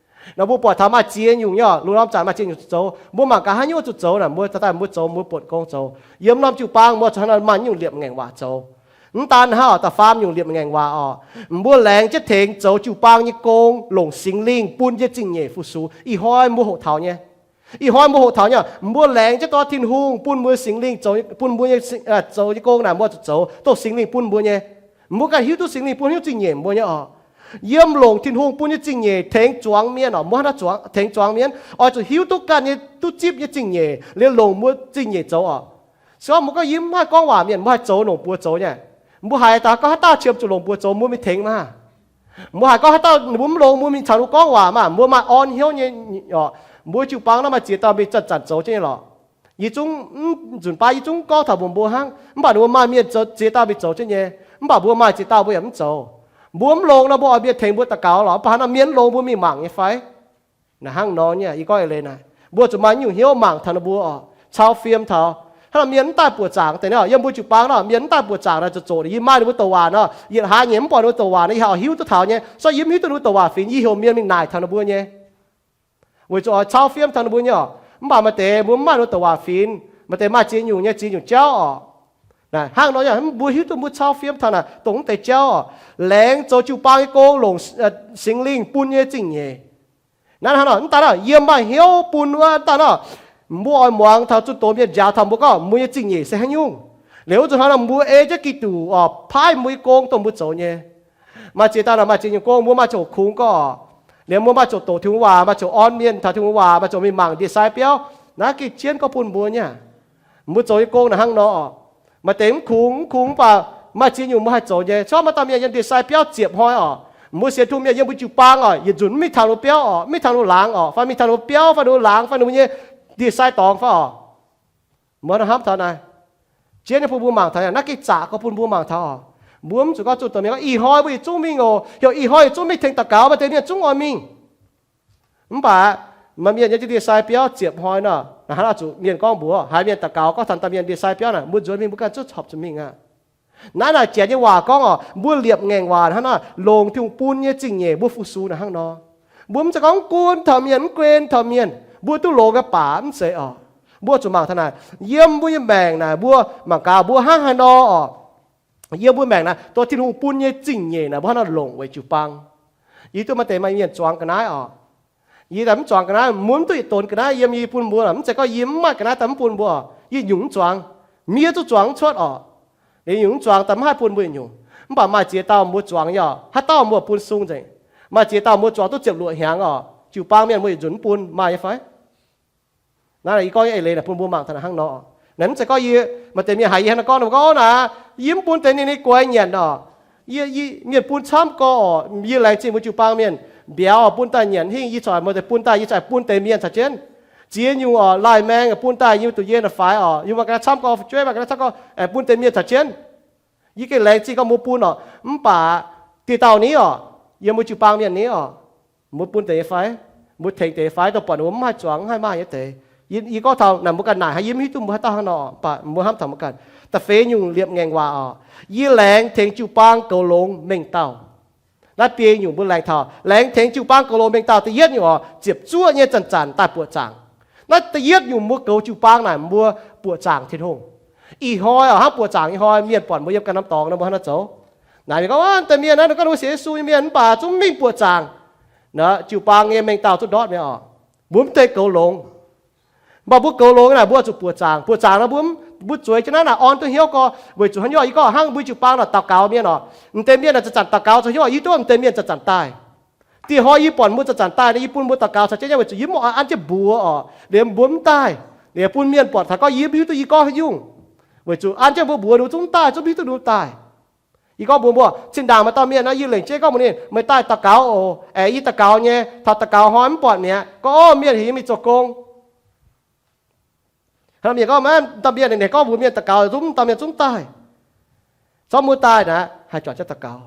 Naaic mbuo buatc taux maaih ziex nyungc nyei oc, lungh ndorm zanc maaih ziex nyungc zoux. Mbuo mangc gaax haaix nyungc zuqc zoux naaic, mbuo daaih mbuo zoux mbuo buonc gong zoux. Yiem norm jiu-baang mbuo zuqc hnangv naaic maaih nyungc liepc ngaengc waac zoux. Mv daan hnangv, da'faam nyungc liepc ngaengc waac oc, mbuo laengz jienv tengx zoux jiu-baang nyei gong, longc Singx Lingh bun nyei zingh nyeic fu-sux. Ih hnoi mbuo hoqc taux nyei, ih hnoi mbuo hoqc taux nyei, mbuo laengz jienv dorh Tin-Hungh bun mbuo Singx Lingh zoux, bun mbuo nyei, zoux nyei gong naaic mbuo zuqc zoux dongh Singx Lingh bun mbuo nyei. Mbuo ganh hiuv duqv Singx Lingh bun, hiuv zingh nyeic mbuo nyei oc. Yiem longc Tin-Hungh bun nyei zingh nyeic tengx zuangx mienh oc, mbuo hnangv naaiv zuangx, tengx zuangx mienh oix zuqc hiuv duqv ganh nyei, duqv zipv nyei zingh nyeic liuz longc mbuo zingh nyeic zoux oc. Se gorngv mbuo gorngv yie mv haih gorngv waac, mienh mbuo haih zoux longc mbuo zoux nyei. Mbuo haiz daaih gorngv haaix dauh qiemx zuqc longc mbuo zoux, mbuo mingh tengx maah. Mbuo haiz gorngv haaix dauh mbuo mv longx, mbuo mingh caux ninh gorngv waac maah. Mbuo maaih orn hnyouv nyei oc. Mbuo jiu-baang naaiv maaih ziex dauh mingh zanc-zanc zoux jienv nyei lorqc. Yie zungv mv nzunc baav yie zungv gorngv taux mbuox mbuo hnangv, mv baac ninh mbuo maaih mienh zoux, ziex dauh mingh zoux jienv nyei. Mv baac mbuo maaih ziex dauh mbuo yaac mv zoux. Mbuo mv longx nor, mbuo oix mienh tengx mbuo daux gaux lorqc. Mv baac hnangv nor mienh mv longx, mbuo mingh mangc nyei fai? Naaic hnangv nor nyei, yie gorngv eix leiz naaic, mbuo zuqc maaih nyungc hnyouv mangc taux ninh mbuo oc, cau fiem taux. Hnangv nor mienh mv daaih buoqc zaangc deix nor, yiem mbuo jiu-baang nor, mienh mv daaih buoqc zaangc naaic zoqc zoqc, yie maaih ninh mbuo douc waac nor, yietc hlaax nyei mv buatc ninh mbuo douc waac nor, yie haih hiuv duqv taux nyei. Se yie mv hiuv duqv ninh mbuo douc waac fingx, yie heuc mienh mingh naaic taux ninh mbuo nyei. Weic zuqc oix cau fiem taux ninh mbuo nyei oc. Mv baac maaih deix mbuo mv maaih ninh mbuo douc waac fingx, maaih deix maaih ziex nyungc nyei ziex nyungc jauv oc. Naaic hnangv nor, mbuo hiuv duqv mbuo cau fiem taux naaic dongh mv deix jauv oc. Laengz zoux jiu-baang nyei gong, longc Singx Lingh bun nyei zingh nyeic. Naaiv hnangv nor, mv daan nor yiem maaih hnyouv bun wuov, mv daan nor, mbuo oix muangx taux zunh doz mienh njaaux taux mbuo gorngv mbuo nyei zingh nyeic se haaix nyungc. Liuz wuov zuqc hnangv nor mbuo ei jienv Giduc oc paaiv mbuo nyei gong dongh mbuo zoux nyei. Maaih ziex dauh naaic maaih ziex nyungc gong, mbuo maaih ziouc kungx gorngv oc. Liuz mbuo maaih ziouc doqc Tin-Hungh waac, maaih ziouc orn mienh taux Tin-Hungh waac, maaih ziouc mingh mangc ndie-sai biauv. Naaiv gengh jienv gorngv bun mbuo nyei. Mbuo zoux nyei gong naaic hnangv nor oc. Maaih deix mv kungx, mv kungx mv baac maaih ziex nyungc mbuo haih zoux nyei. Corc maaih dauh mienh yiem ndie-sai biauv ziepc hnoi oc, mbuo sienx Tin-Hungh mienh yiem mbuo jiu-baang oc, yietc nzunc mv mingh taux ninh mbuo biauv oc, mv mingh taux ninh mbuo laangz oc, fai mingh taux ninh mbuo biauv fai ninh mbuo laangz fai ninh mbuo nyei ndie-sai dorngx fai oc. Mbuo hnamv taux naaic, jienv nyei bun mbuo mangc taux, naaiv gengh zaqc gorngv bun mbuo mangc taux oc. Mbuo mv zuqc gorngv zunh doz mienh gorngv ih hnoi mbuo yietc zungv mingh oc, heuc ih hnoi yietc zungv mingh tengx daux gaux, maaih deix mienh zungv oix mingh. Mv baac maaih mienh yiem jienv ndie-sai biauv ziepc hnoi nor, naaic hnangv nor zuqc mienh gorngv mbuox haiz mienh daux gaux gorngv taux dauh mienh ndie-sai biauv naaic, mbuo nzuonx mingh mbuo ganh zungv horpc zuqc mingh aqv. Naaiv naaic janx nyei waac gorngv oc, mbuo liepc ngaengc waac hnangv nor, longc Tin-Hungh bun nyei zingh nyeic mbuo fu-sux naaic hnangv nor. Mbuo mv zeiz gorngv mv gunv taux mienh, mv guen taux mienh, mbuo duqv longx nyei baac mv zeiz oc. Mbuo zuqc mangc taux naaic, yiem mbuo nyei maengc naaic, mbuo mangc gaax mbuo hnangv haaix nor oc. Yiem mbuo maengc naaic, dongh Tin-Hungh bun nyei zingh nyeic naaic, mbuo hnangv nor longc weic jiu-baang. Yie duqv maaih deix maaih mienh zuangx ga'naaiv oc. Yie daaih mv zuangx ga'naaiv, mbuo mv duqv yietc donx ga'naaiv yiem yie bun mbuo, mv zeiz gorngv yie mv maaih ga'naaiv daaih mv bun mbuo. Yietc nyungc mv zuangx, miev zungv zuangx mv cuotv oc. Liuz nyungc mv zuangx daaih mv haih bun mbuo yietc nyungc. Mv baac maaih ziex dauh mbuo zuangx nyei oc, haaix dauh mbuo bun sung nzengc. Maaih ziex dauh mbuo zuangx duqv ziepc luoqc hnyangx oc, jiu-baang mienh mbuo yietc nzunc mv bun, maaih nyei fai? Naaiv yie gorngv nyei eix leiz naaic bun mbuo mangc taux naaic hnangv nor. Naaic mv zeiz gorngv yie, maaih deix mienh haiz yie hnangv nor gorngv, mbuo gorngv naaic, yie mv bun deix ninh, ninh guaix nyanc oc. Yie, yie, mienh bun camv gorx oc, yie laengz zingh mbuo jiu-baang mienh. Mbiauz bun daaih nyanc hingh, yie corc maaih deix bun daaih, yie corc bun deix mienh caux jienv. Ziex nyungc oc, lai-maeng bun daaih yiem duqv yie naaic faix oc, yie maaih ga'naaiv camv gorx, fu'jueiv maaih ga'naaiv camv gorx, bun deix mienh caux jienv. Yie gengh laengz zingh gorngv mbuo bun oc. Mv baac dieh dauh ni oc, yiem mbuo jiu-baang mienh ni oc, mbuo bun deix nyei fai? Mbuo tengx deix nyei fai? Dongh buatc ninh mbuo mv haih zuangx, mv haih maaih nyei deix. Yie, yie gorngv taux naaic mbuo ganh naaic hnangv, yie mv hiuv duqv mbuo haaix dauh hnangv nor, mv baac mbuo hnamv taux mbuo ganh. Da'feix nyungc liepc ngaengc waac oc, yie laengz tengx jiu-baang goux longx mengh dauh. Naaiv biei nyungc mbuo laengz taux, laengz tengx jiu-baang goux longx mengh dauh. Da'yietv nyungc oc, ziepc zuoqv nyei zanc-zanc daaih buoqc zaangc. Naaiv da'yietv nyungc mbuo goux jiu-baang naaic mbuo buoqc zaangc Tin-Hungh. Ih hnoi oc, hnangv buoqc zaangc ih hnoi mienh buatc mbuo yiem ganh norm dorngx nor, mbuo hnangv nor zoux. Naaic mienh gorngv, wuov deix mienh naaiv ninh gorngv ninh mbuo sienx Yesu nyei mienh, mv baac zungv mingh buoqc zaangc. Naaiv jiu-baang nyei mengh dauh zungv ndortv mi'aqv oc. Mbuo mv deix goux longx. Mv baac mbuo goux longx naaic, mbuo zuqc buoqc zaangc. Buoqc zaangc nor, mbuo, mbuo zueiz jienv naaiv naaic orn duqv hnyouv gorx, weic zuqc haaix nyungc, yie gorngv hnangv mbuo jiu-baang naaic daux gaux mienh oc, m'deix mienh naaic zanc-zanc daux gaux caux hnyouv, yie duqv m'deix mienh zanc-zanc daaih. Dieh hnoi yie buatc mbuo zanc-zanc daaih nor, yie bun mbuo daux gaux caux jienv nyei, weic zuqc yie mv oix an jienv mbuox oc, liemh mbuo mv daaih. Liemh bun mienh buatc taux gorngv yie mv hiuv duqv yie gorngv haaix nyungc, weic zuqc an jienv mbuo mbuox ninh zungv mv daaih, zungv mv hiuv duqv ninh daaih. Yie gorngv mbuox mbuo, zinh ndaangc maaih dauh mienh nor, yie lengc jeiv gorngv mbuox ninh, meih daaih daux gaux oc, aengx yie daux gaux nyei. Taux daux gaux hnoi mv buatc mi'aqv, gorngv, o, mienh heuc yie mingh zoux gong. Hnangv mienh gorngv, dauh mienh ninh gorngv mbuox mienh daux gaux, zungv dauh mienh zungv daaih. Zorqv mbuo daaih naaic, haih juangc jienv daux gaux.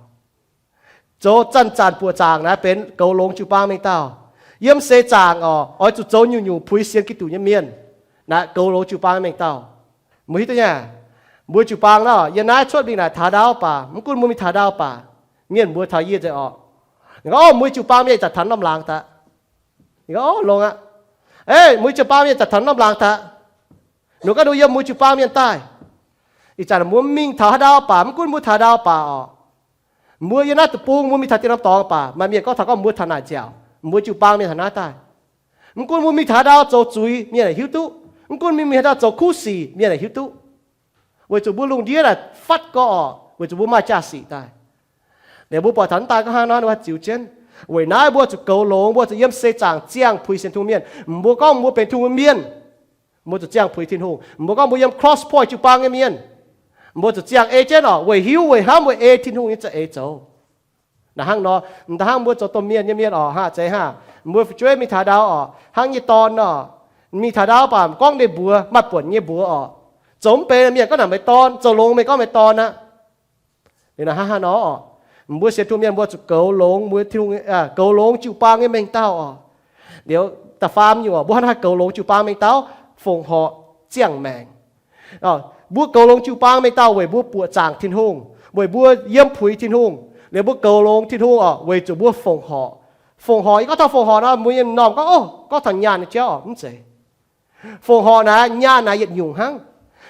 Zoux zanc-zanc buoqc zaangc naaic benx goux longx jiu-baang mengh dauh. Yiem seix zaangc oc, oix zuqc zoux nyungc-nyungc puix sienx Giduc nyei mienh. Naaic goux longx jiu-baang mengh dauh. Mbuo hiuv duqv nyei, mbuo jiu-baang nor, yiem naaiv cuotv mingh naaic taux ndau baac, mv gunv mbuo mingh taux ndau baac, mienh mbuox taux yie nzengc oc. Ninh gorngv, o, mbuo jiu-baang mienh ih zanc taux norm laangz daaih. Ninh gorngv, o, longx aqv. Ei, mbuo jiu-baang mienh ih zanc taux norm laangz daaih. Ninh gorngv ninh yiem mbuo jiu-baang mienh daaih. Ih zanc mbuo mingh taux haaix ndau baac, mv gunv mbuo taux ndau baac oc, mbuo yiem naaiv deic-bung mbuo mingh taux dieh norm dorngx baac, maaih mienh gorngv taux gorngv mbuo taux naaic nziaauc, mbuo jiu-baang mienh taux naaiv daaih. Mv gunv mbuo mingh taux haaix ndau zoux zuiz, mienh yaac hiuv duqv. Mv gunv mingh haaix ndau zoux kuv sic, mienh yaac hiuv duqv. Weic zuqc mbuo lungh ndiev naaic fatv gorx oc, weic zuqc mbuo maaih jaa-sic daaih. Liuz mbuo buatc taux naaiv daaih gorngv hnangv nor, ninh ziux jienv. Weic naaiv mbuo zuqc goux longx, mbuo zuqc yiem seix zaangc ziangh puix sienx Tin-Hungh mienh. Mbuo gorngv mbuo benx Tin-Hungh mienh, mbuo zuqc ziangh puix Tin-Hungh. Mbuo gorngv mbuo yiem Cross Point jiu-baang nyei mienh, mbuo zuqc ziangh ei jienv oc, weic hiuv, weic hnamv, weic ei Tin-Hungh nyei za'eix zoux. Naaiv hnangv nor, m'daaih hnangv mbuo zoux domh mienh nyei mienh oc, hnangv zeiz hnangv, mbuo fu'jueiv mingh taux ndau oc, hnangv nyei dorn oc, mingh taux ndau baac gorngv ninh mbuox, maaih buonc nyei mbuox oc. Zoux mv benx mienh gorngv naaic meih dorn, zoux longx meih gorngv meih dorn aqv. Naaiv hnangv nor oc, mbuo sienx Tin-Hungh mienh mbuo zuqc goux longx, mbuo Tin-Hungh, goux longx jiu-baang nyei mengh dauh oc. Liuz da'faam nyungc oc, mbuo hnangv haaix goux longx jiu-baang mengh dauh? Fongc horc ziangh maengc. Mbuo goux longx jiu-baang mengh dauh weic mbuo buoqc zaangc Tin-Hungh, weic mbuo yiem puix Tin-Hungh. Liuz mbuo goux longx Tin-Hungh oc, weic zuqc mbuo fongc horc. Fongc horc, yie gorngv taux fongc horc nor, mbuo nyei m'normh gorngv, o, gorngv taux nyaanh nyei jauv oc, mv zeiz. Fongc horc naaiv, nyaanh naaiv yietc nyungc hnangv.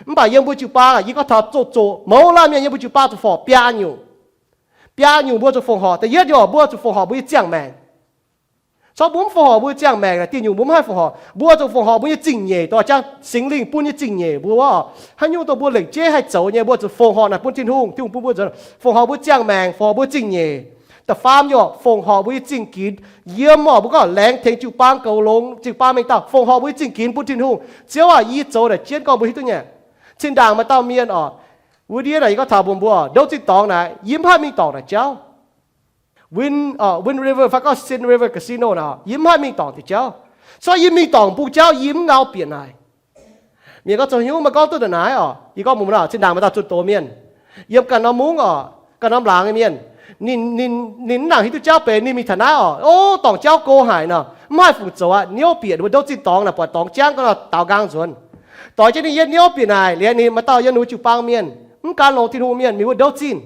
Mv baac yiem mbuo jiu-baang, yie gorngv taux zoqc zoqc mouz laanh mienh yiem mbuo jiu-baang zuqc fongc horc biaa nyungc. Biaa nyungc mbuo zuqc fongc horc. Da'yietv nyungc, mbuo zuqc fongc horc mbuo nyei ziangh maengc. Corc mbuo mv fongc horc mbuo nyei ziangh maengc naaic, dieh nyungc mbuo mv haih fongc horc. Mbuo zuqc fongc horc mbuo nyei zingh nyeic, dorh jangx Singx Lingh bun nyei zingh nyeic mbuo wuov oc. Haaix nyungc dongh mbuo lengc jeiv haih zoux nyei, mbuo zuqc fongc horc naaic bun Tin-Hungh. Tin-Hungh bun mbuo zoux, fongc horc mbuo ziangh maengc, fongc horc mbuo zingh nyeic. Da'faam nyungc, fongc horc mbuo nyei zingh ginx. Yiem oc, mbuo gorngv laengz tengx jiu-baang goux longx, jiu-baang mengh dauh, fongc horc mbuo nyei zingh ginx bun Tin-Hungh. Ziouv aac, yie zoux naaic jienv gorngv mbuo hiuv duqv nyei. Cin-ndaangc maaih dauh mienh oc, wuov ndiev naaic yie gorngv taux mbuo, mbuo ndouv zinh dorngx naaic, yie mv haih mingh dorngc naaic jauv. Wind, Wind River fai gorngv Sin River Casino naaic, yie mv haih mingh dorngc diuc jauv. Corc yie mingh dorngc bung jauv yie mv ngau bieqc naaic. Mienh gorngv, zoux haaix nyungc meih gorngv duqv ndongc naaiv oc? Yie gorngv mbuox meih, cin-ndaangc maaih dauh zunh doz mienh, yiem ganh norm mungv oc, ganh norm laangz nyei mienh. Ninh, ninh, ninh mv nangc hiuv duqv jauv benx, ninh mingh taux naaiv oc, o, dorngc jauv go haic nor, mv haih fungc zoux aqv. Niouv bieqc ninh mbuo ndouv zinh dorngx naaic, buatc dorngx jangv ga'naaiv daaux nqaang nzuonx. Doix jienv ninh yietv niouv bieqc naaic, liuz ninh maaih dauh yiem ninh mbuo jiu-baang mienh, mv gan longx Tin-Hungh mienh, mingh wuov ndouv zinh.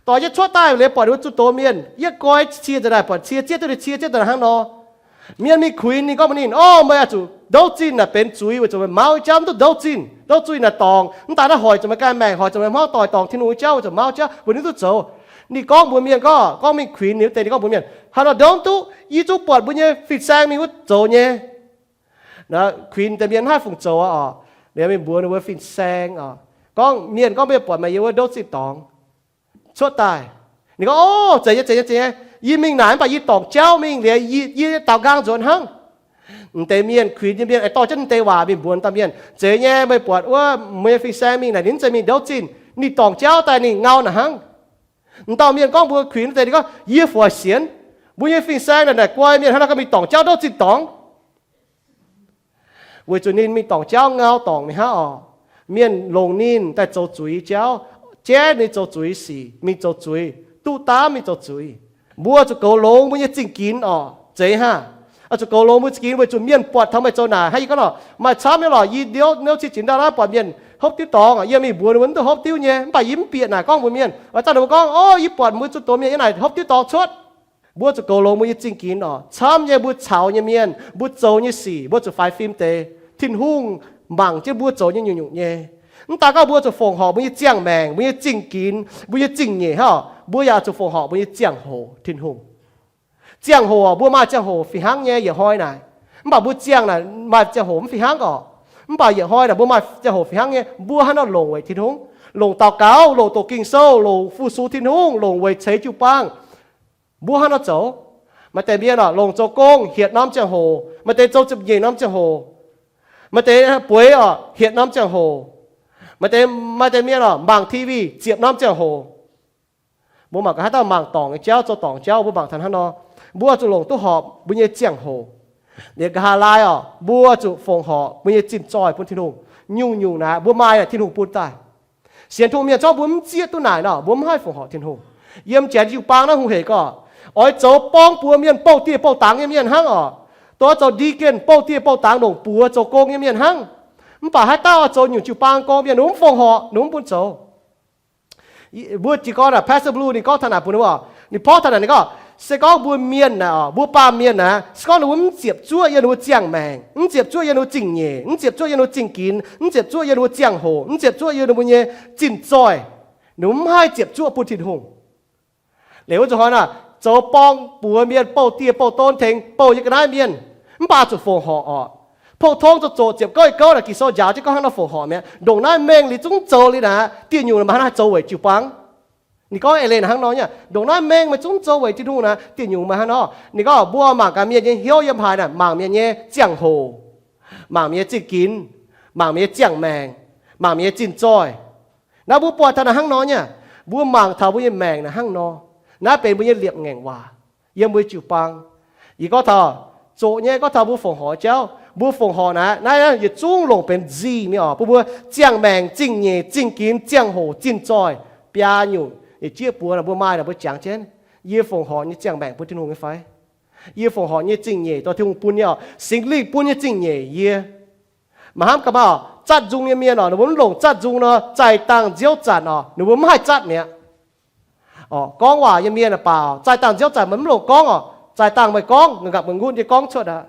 Doix jienv cuotv daaih liuz buatc ninh mbuo zunh doz mienh yietv goi cie nzengc daaih, buatc cie zieqv duqv ninh cie zieqv daaih hnangv nor. Mienh mingh kuinx ninh gorngv mbuox ninh, o, meih oix zuqc ndouv zinh naaic benx zuiz weic zuqc meih mauv nyei jauv mv duqv ndouv zinh. Ndouv zinh naaic dorngc, mv daaih naaiv hoic zuqc meih ganh maengc, hoic zuqc meih hmuangv doic dorngc Tin-Hungh nyei jauv weic zuqc mauv jauv, weic ninh duqv zoux. Ninh gorngv mbuox mienh gorngv, gorngv mingh kuinx ninh wuov deix, ninh gorngv mbuox mienh, haaix nor ndouv duqv, yie zungv buatc mbuo nyei fin-saeng mingh wuov zoux nyei. Kuinx deix mienh mv haih fungc zoux oc. Liuz mingh mbuox ninh mbuo fin-saeng oc, gorngv mienh gorngv mbuo buatc meih yiem wuov ndouv zinh dorngx cuotv daaih. Ninh gorngv, o, zeiz nyei, zeiz nyei, zeiz nyei. Yie mingh naaic mv baac yie dorngc jauv mingh liuz, yie, yie daaux nqaang nzuonx hnangv. M'deix mienh, kuinx nyei mienh aengx dorh jienv m'deix waac mingh mbuox dauh mienh, zeiz nyei, meih buatc wuov meih nyei fin-saeng mingh naaic, ninh zeiz mingh ndouv zinh. Ninh dorngc jauv daaih ninh ngau naaic hnangv. M'dauh mienh gorngv mbuox kuinx deix, ninh gorngv, yie fu sienx. Mbuo nyei fin-saeng naaic, naaic guai mienh hnangv naaiv ganh mingh dorngc jauv ndouv zinh dorngx. Weic zuqc ninh mingh dorngc jauv ngau dorngc mingh hnangv oc. Mienh longc ninh daaih zoux zuiz jauv, jaiv ninh zoux zuiz sic, mingh zoux zuiz, duqv daamv mingh zoux zuiz. Mbuo zuqc goux longx mbuo nyei zingh ginx oc. Zeiz hnangv. Oix zuqc goux longx mbuo zingh ginx weic zuqc mienh buatc taux meih zoux naaic. Hnangv yie gorngv nor, maaih camv nyei lorqc, yie niouv, niouv cin-cin ndau naaiv buatc mienh hopv diuv dorngx, yie mingh mbuox ninh mbuo mv duqv hopv diuv nyei, mv baac yie mv bieqc naaic gorngv mbuox mienh. Oix daaih ninh mbuo gorngv, o, yie buatc mbuo zuqc doz mienh yiem naaic hopv diuv dorngx cuotv. Mbuo zuqc goux longx mbuo nyei zingh ginx oc. Camv nyei mbuo caux nyei mienh, mbuo zoux nyei sic, mbuo zuqc faix fim deix. Tin-Hungh mangc jienv mbuo zoux nyei nyungc-nyungc nyei. Mv daaih gorngv mbuo zuqc fongc horc mbuo nyei ziangh maengc, mbuo nyei zingh ginx, mbuo nyei zingh nyeic hnangv, mbuo yaac zuqc fongc horc mbuo nyei ziangh hoc Tin-Hungh. Ziangh hoc, mbuo maaih ziangh hoc fih hnangv nyei yietc hnoi naaic. Mv baac mbuo ziangh naaic maaih ziangh hoc mv fih hnangv oc. Mv baac yietc hnoi naaic mbuo maaih ziangh hoc fih hnangv nyei, mbuo hnangv nor longc weic Tin-Hungh, longc daux gaux, longc doqc Ging-Sou, longc fu-sux Tin-Hungh, longc weic ceix jiu-baang. Mbuo hnangv nor zoux. Maaih deix mienh oc, longc zoux gong hietc norm ziangh hoc, maaih deix zoux ziepc nyeic norm ziangh hoc, maaih deix bueix oc hietc norm ziangh hoc, maaih deix, maaih deix mienh oc mangc TV ziepc norm ziangh hoc. Mbuo mangc gaax haaix dauh mangc dorngc nyei jauv, zoux dorngc jauv, mbuo mangc taux hnangv nor. Mbuo zuqc longc duqv horpc mbuo nyei ziangh hoc. Liuz nqa'haav laai oc, mbuo zuqc fongc horc mbuo nyei zinh zoih bun Tin-Hungh. Nyungc-nyungc naaic mbuo maaih naaic Tin-Hungh bun daaih. Sienx Tin-Hungh mienh corc mbuo mv zieqv duqv naaic nor, mbuo mv haih fongc horc Tin-Hungh. Yiem janx jiu-baang naaiv hungh hec gorqv, oix zoux borngv buoz mienh, bouh dieh bouh dangx nyei mienh hnangv oc. Dongh oix zoux deacon, bouh dieh bouh dangx, longc buoz zoux gong nyei mienh hnangv. Mv baac haaix dauh oix zoux nyungc jiu-baang gong mienh, ninh mv fongc horc, ninh mv bun zoux. Mbuo jiez gorn naaic, Pastor Blue ninh gorngv taux naaic bun ninh mbuo, ninh porv taux naaic, ninh gorngv, Se gorngv mbuo mienh naaic oc, mbuo baamh mienh naaic, se gorngv ninh mbuo mv ziepc zuoqv yiem ninh mbuo ziangh maengc, mv ziepc zuoqv yiem ninh mbuo zingh nyeic, mv ziepc zuoqv yiem ninh mbuo zingh ginx, mv ziepc zuoqv yiem ninh mbuo ziangh hoc, mv ziepc zuoqv yiem ninh mbuo nyei zinh zoih, ninh mbuo mv haih ziepc zuoqv bun Tin-Hungh. Liuz wuov zuqc hnoi naaic, zoux borng buoz mienh, bouh dieh bouh don tengx bouh nyei ga'naaiv mienh, mv baac zuqc fongc horc oc. Pou-tong zoqc zoqc ziepc gouv yietc gouv naaic, Ging-Sou njaaux jienv gorngv hnangv nor fongc horc mi'aqv. Ndongc naaiv mengh liuz zungv zoux liuz naaic, dieh nyungc maaih hnangv haaix zoux weic jiu-baang. Ninh gorngv eix leiz naaic hnangv nor nyei, ndongc naaiv mengh meih zungv zoux weic Tin-Hungh naaic, dieh nyungc maaih hnangv nor. Ninh gorngv mbuo mangc gaax mienh nyei hnyouv yiem haaix naaic, mangc mienh nyei ziangh hoc, mangc mienh nyei zingh ginx, mangc mienh nyei ziangh maengc, mangc mienh nyei zinh zoih. Naaiv mbuo buatc taux naaic hnangv nor nyei, mbuo mangc taux mbuo nyei maengc naaic hnangv nor. Naaiv benx mbuo nyei liepc ngaengc waac yiem mbuo jiu-baang. Yie gorngv taux zoqc nyei, gorngv taux mbuo fongc horc jauv, mbuo fongc horc naaic, naaiv yietc zungv longc benx nzih mingh oc, bun mbuo ziangh maengc, zingh nyeic, zingh ginx, ziangh hoc, zinh zoih, biaa nyungc yietc jieqv buoz naaic mbuo maaih naaic mbuo jangx jienv, yie fongc horc nyei ziangh maengc bun Tin-Hungh nyei fai? Yie fongc horc nyei zingh nyeic dorh Tin-Hungh bun nyei oc, Singx Lingh bun nyei zingh nyeic yie. Mangc hnamv gaax maah, zatv nzung nyei mienh oc, ninh mbuo mv longc zatv nzung nor, zaih dangh nziouv zanc oc, ninh mbuo mv haih zatv mi'aqv. Gorngv waac nyei mienh aah, baaux zaih dangh nziouv zanc meih mv longc gorngv oc, zaih dangh meih gorngv, nqapc nqutv nyei gorngv cuotv aqv.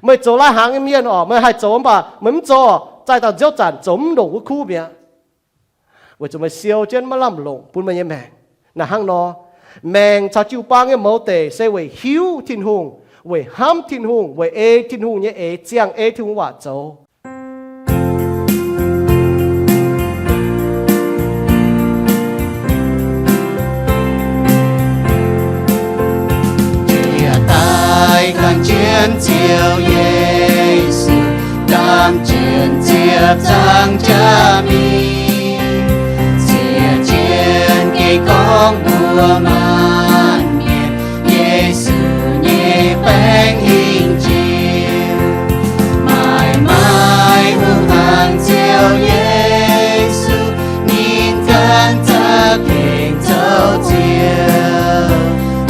Meih zoux lai-hnaangx nyei mienh oc, meih haih zoux mv baac meih mv zoux, zaih dangh nziouv zanc zoux mv ndongc wuov kuv mi'aqv. Weic zuqc meih siou jienv maiv lamh longc bun meih nyei maengc. Naaic hnangv nor, maengc caux jiu-baang nyei mouz deic se weic hiuv Tin-Hungh, weic hnamv Tin-Hungh, weic ei Tin-Hungh nyei eix, ziangh ei Tin-Hungh waac zoux. Jiex daaih gan jienv Ziouv Yesu, ndaam jienv ziepc zangh jaax mingh, ziec jienv geh gorngv mbuo maanc mienh, Yesu nyei baengc hingh jiex. Maaih, maaih hungh hnaangx Ziouv Yesu, ninh ganh za'gengh zoux Ziouv.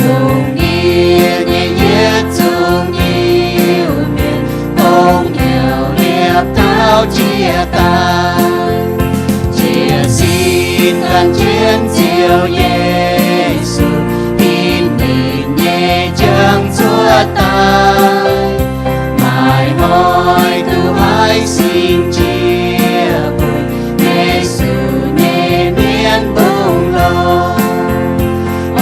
Lungh ndiev nyei yietc zungv Iu-Mienh, dongh hnyouv liepc taux jiex daaih, jiex sin gan jienv Ziouv Yesu, ginv ninh nyei jangx cuotv daaih. Maaih hnoi duqv haiz singx jiex buonc Yesu nyei mienv mbungh longx,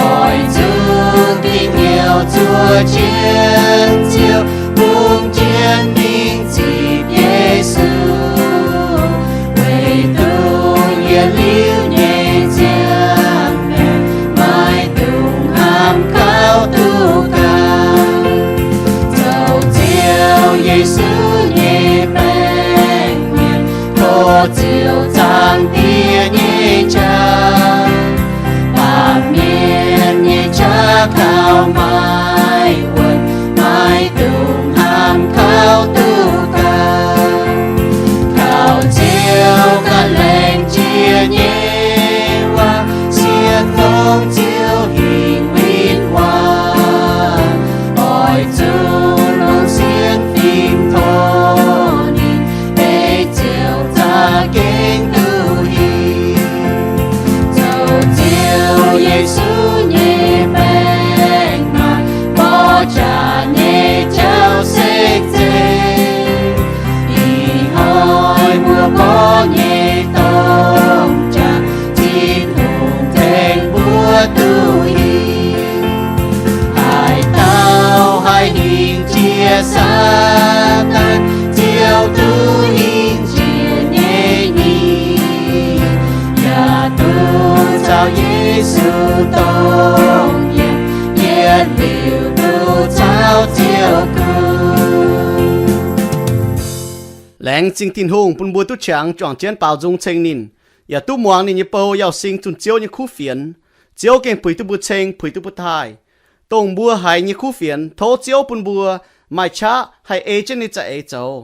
oix zuqc gih hnyouv zuov jienv Ziouv, bungx jienv mingh zipc Yesu. Weic zuqc yietc liuz nyei nziaamv maengc maiv dungx hnamv gauh duqv ganh. Zoux Ziouv Yesu nyei baengc mienh, tov Ziouv Zaangc Diex nyei qaqv, baamh mienh nyei qaqv kaux maiv wuonc, maiv dungx hnamv gauh duqv ganh. Kaux Ziouv ganh laengz jiex nyei waac, sienx fongc Ziouv hingh win waac, oix zuqc longc sienx fim tov ninh, ei Ziouv za'gengh duqv hingh. Zoux Ziouv Yesu nyei baengc maaih mborqv jaax nyei jauv sekv zeiv. Ih hnoi mbuo mborqv nyei dorng jaax, Tin-Hungh tengx mbuo duqv hingh. Haaix dauh haih hingh jiex Saadaan, Ziouv duqv hingh jiex nyei hingh. Yaac duqv caux Yesu dongh yiem, yietc liuz duqv caux Ziouv gunv. Laengz zingh Tin-Hungh bun mbuo duqv qangx juangc jienv baaux nzung ceng ninh, yaac duqv muangx ninh nyei bou yauh sing zunh Ziouv nyei kuv fienx. Ziouv gengh puix duqv mbuo ceng, puix duqv mbuo taaih. Dongh mbuo haiz nyei kuv fienx, tov Ziouv bun mbuo maaih qaqv haih ei jienv ninh za'eix zoux.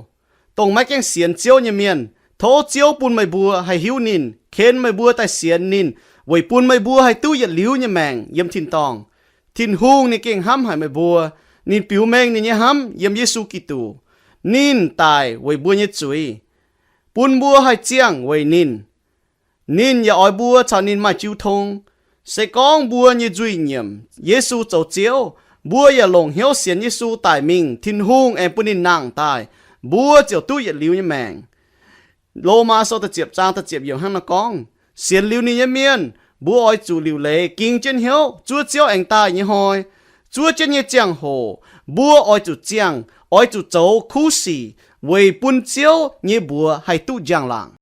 Dongh maiv gaengh sienx Ziouv nyei mienh, tov Ziouv bun meih mbuo haih hiuv ninh, ken meih mbuo daaih sienx ninh, weic bun meih mbuo haih duqv yietc liuz nyei maengc yiem tin-dorngh. Tin-Hungh ninh gengh hnamv haic meih mbuo. Ninh biux mengh ninh nyei hnamv yiem Yesu Giduc. Ninh daic weic mbuo nyei zuiz, bun mbuo haih ziangh weic ninh. Ninh yaac oix mbuo caux ninh maaih jiu tong. Se gorngv mbuo nyei nzuih nyiemc Yesu zoux Ziouv, mbuo yaac longc hnyouv sienx Yesu daic mingh Tin-Hungh aengx bun ninh nangh daaih, mbuo ziouc duqv yietc liuz nyei maengc. Lomaa Sou da'ziepc zaang da'ziepc yiemc hnangv naaiv gorngv, sienx liuz ninh nyei mienh, mbuo oix zuqc liuc leiz ging jienv hnyouv zuov Ziouv aengx daaih nyei hnoi. Zuov jienv nyei ziangh hoc, mbuo oix zuqc ziangh, oix zuqc zoux kuv sic weic bun Ziouv nyei mbuox haih duqv njang-laangc.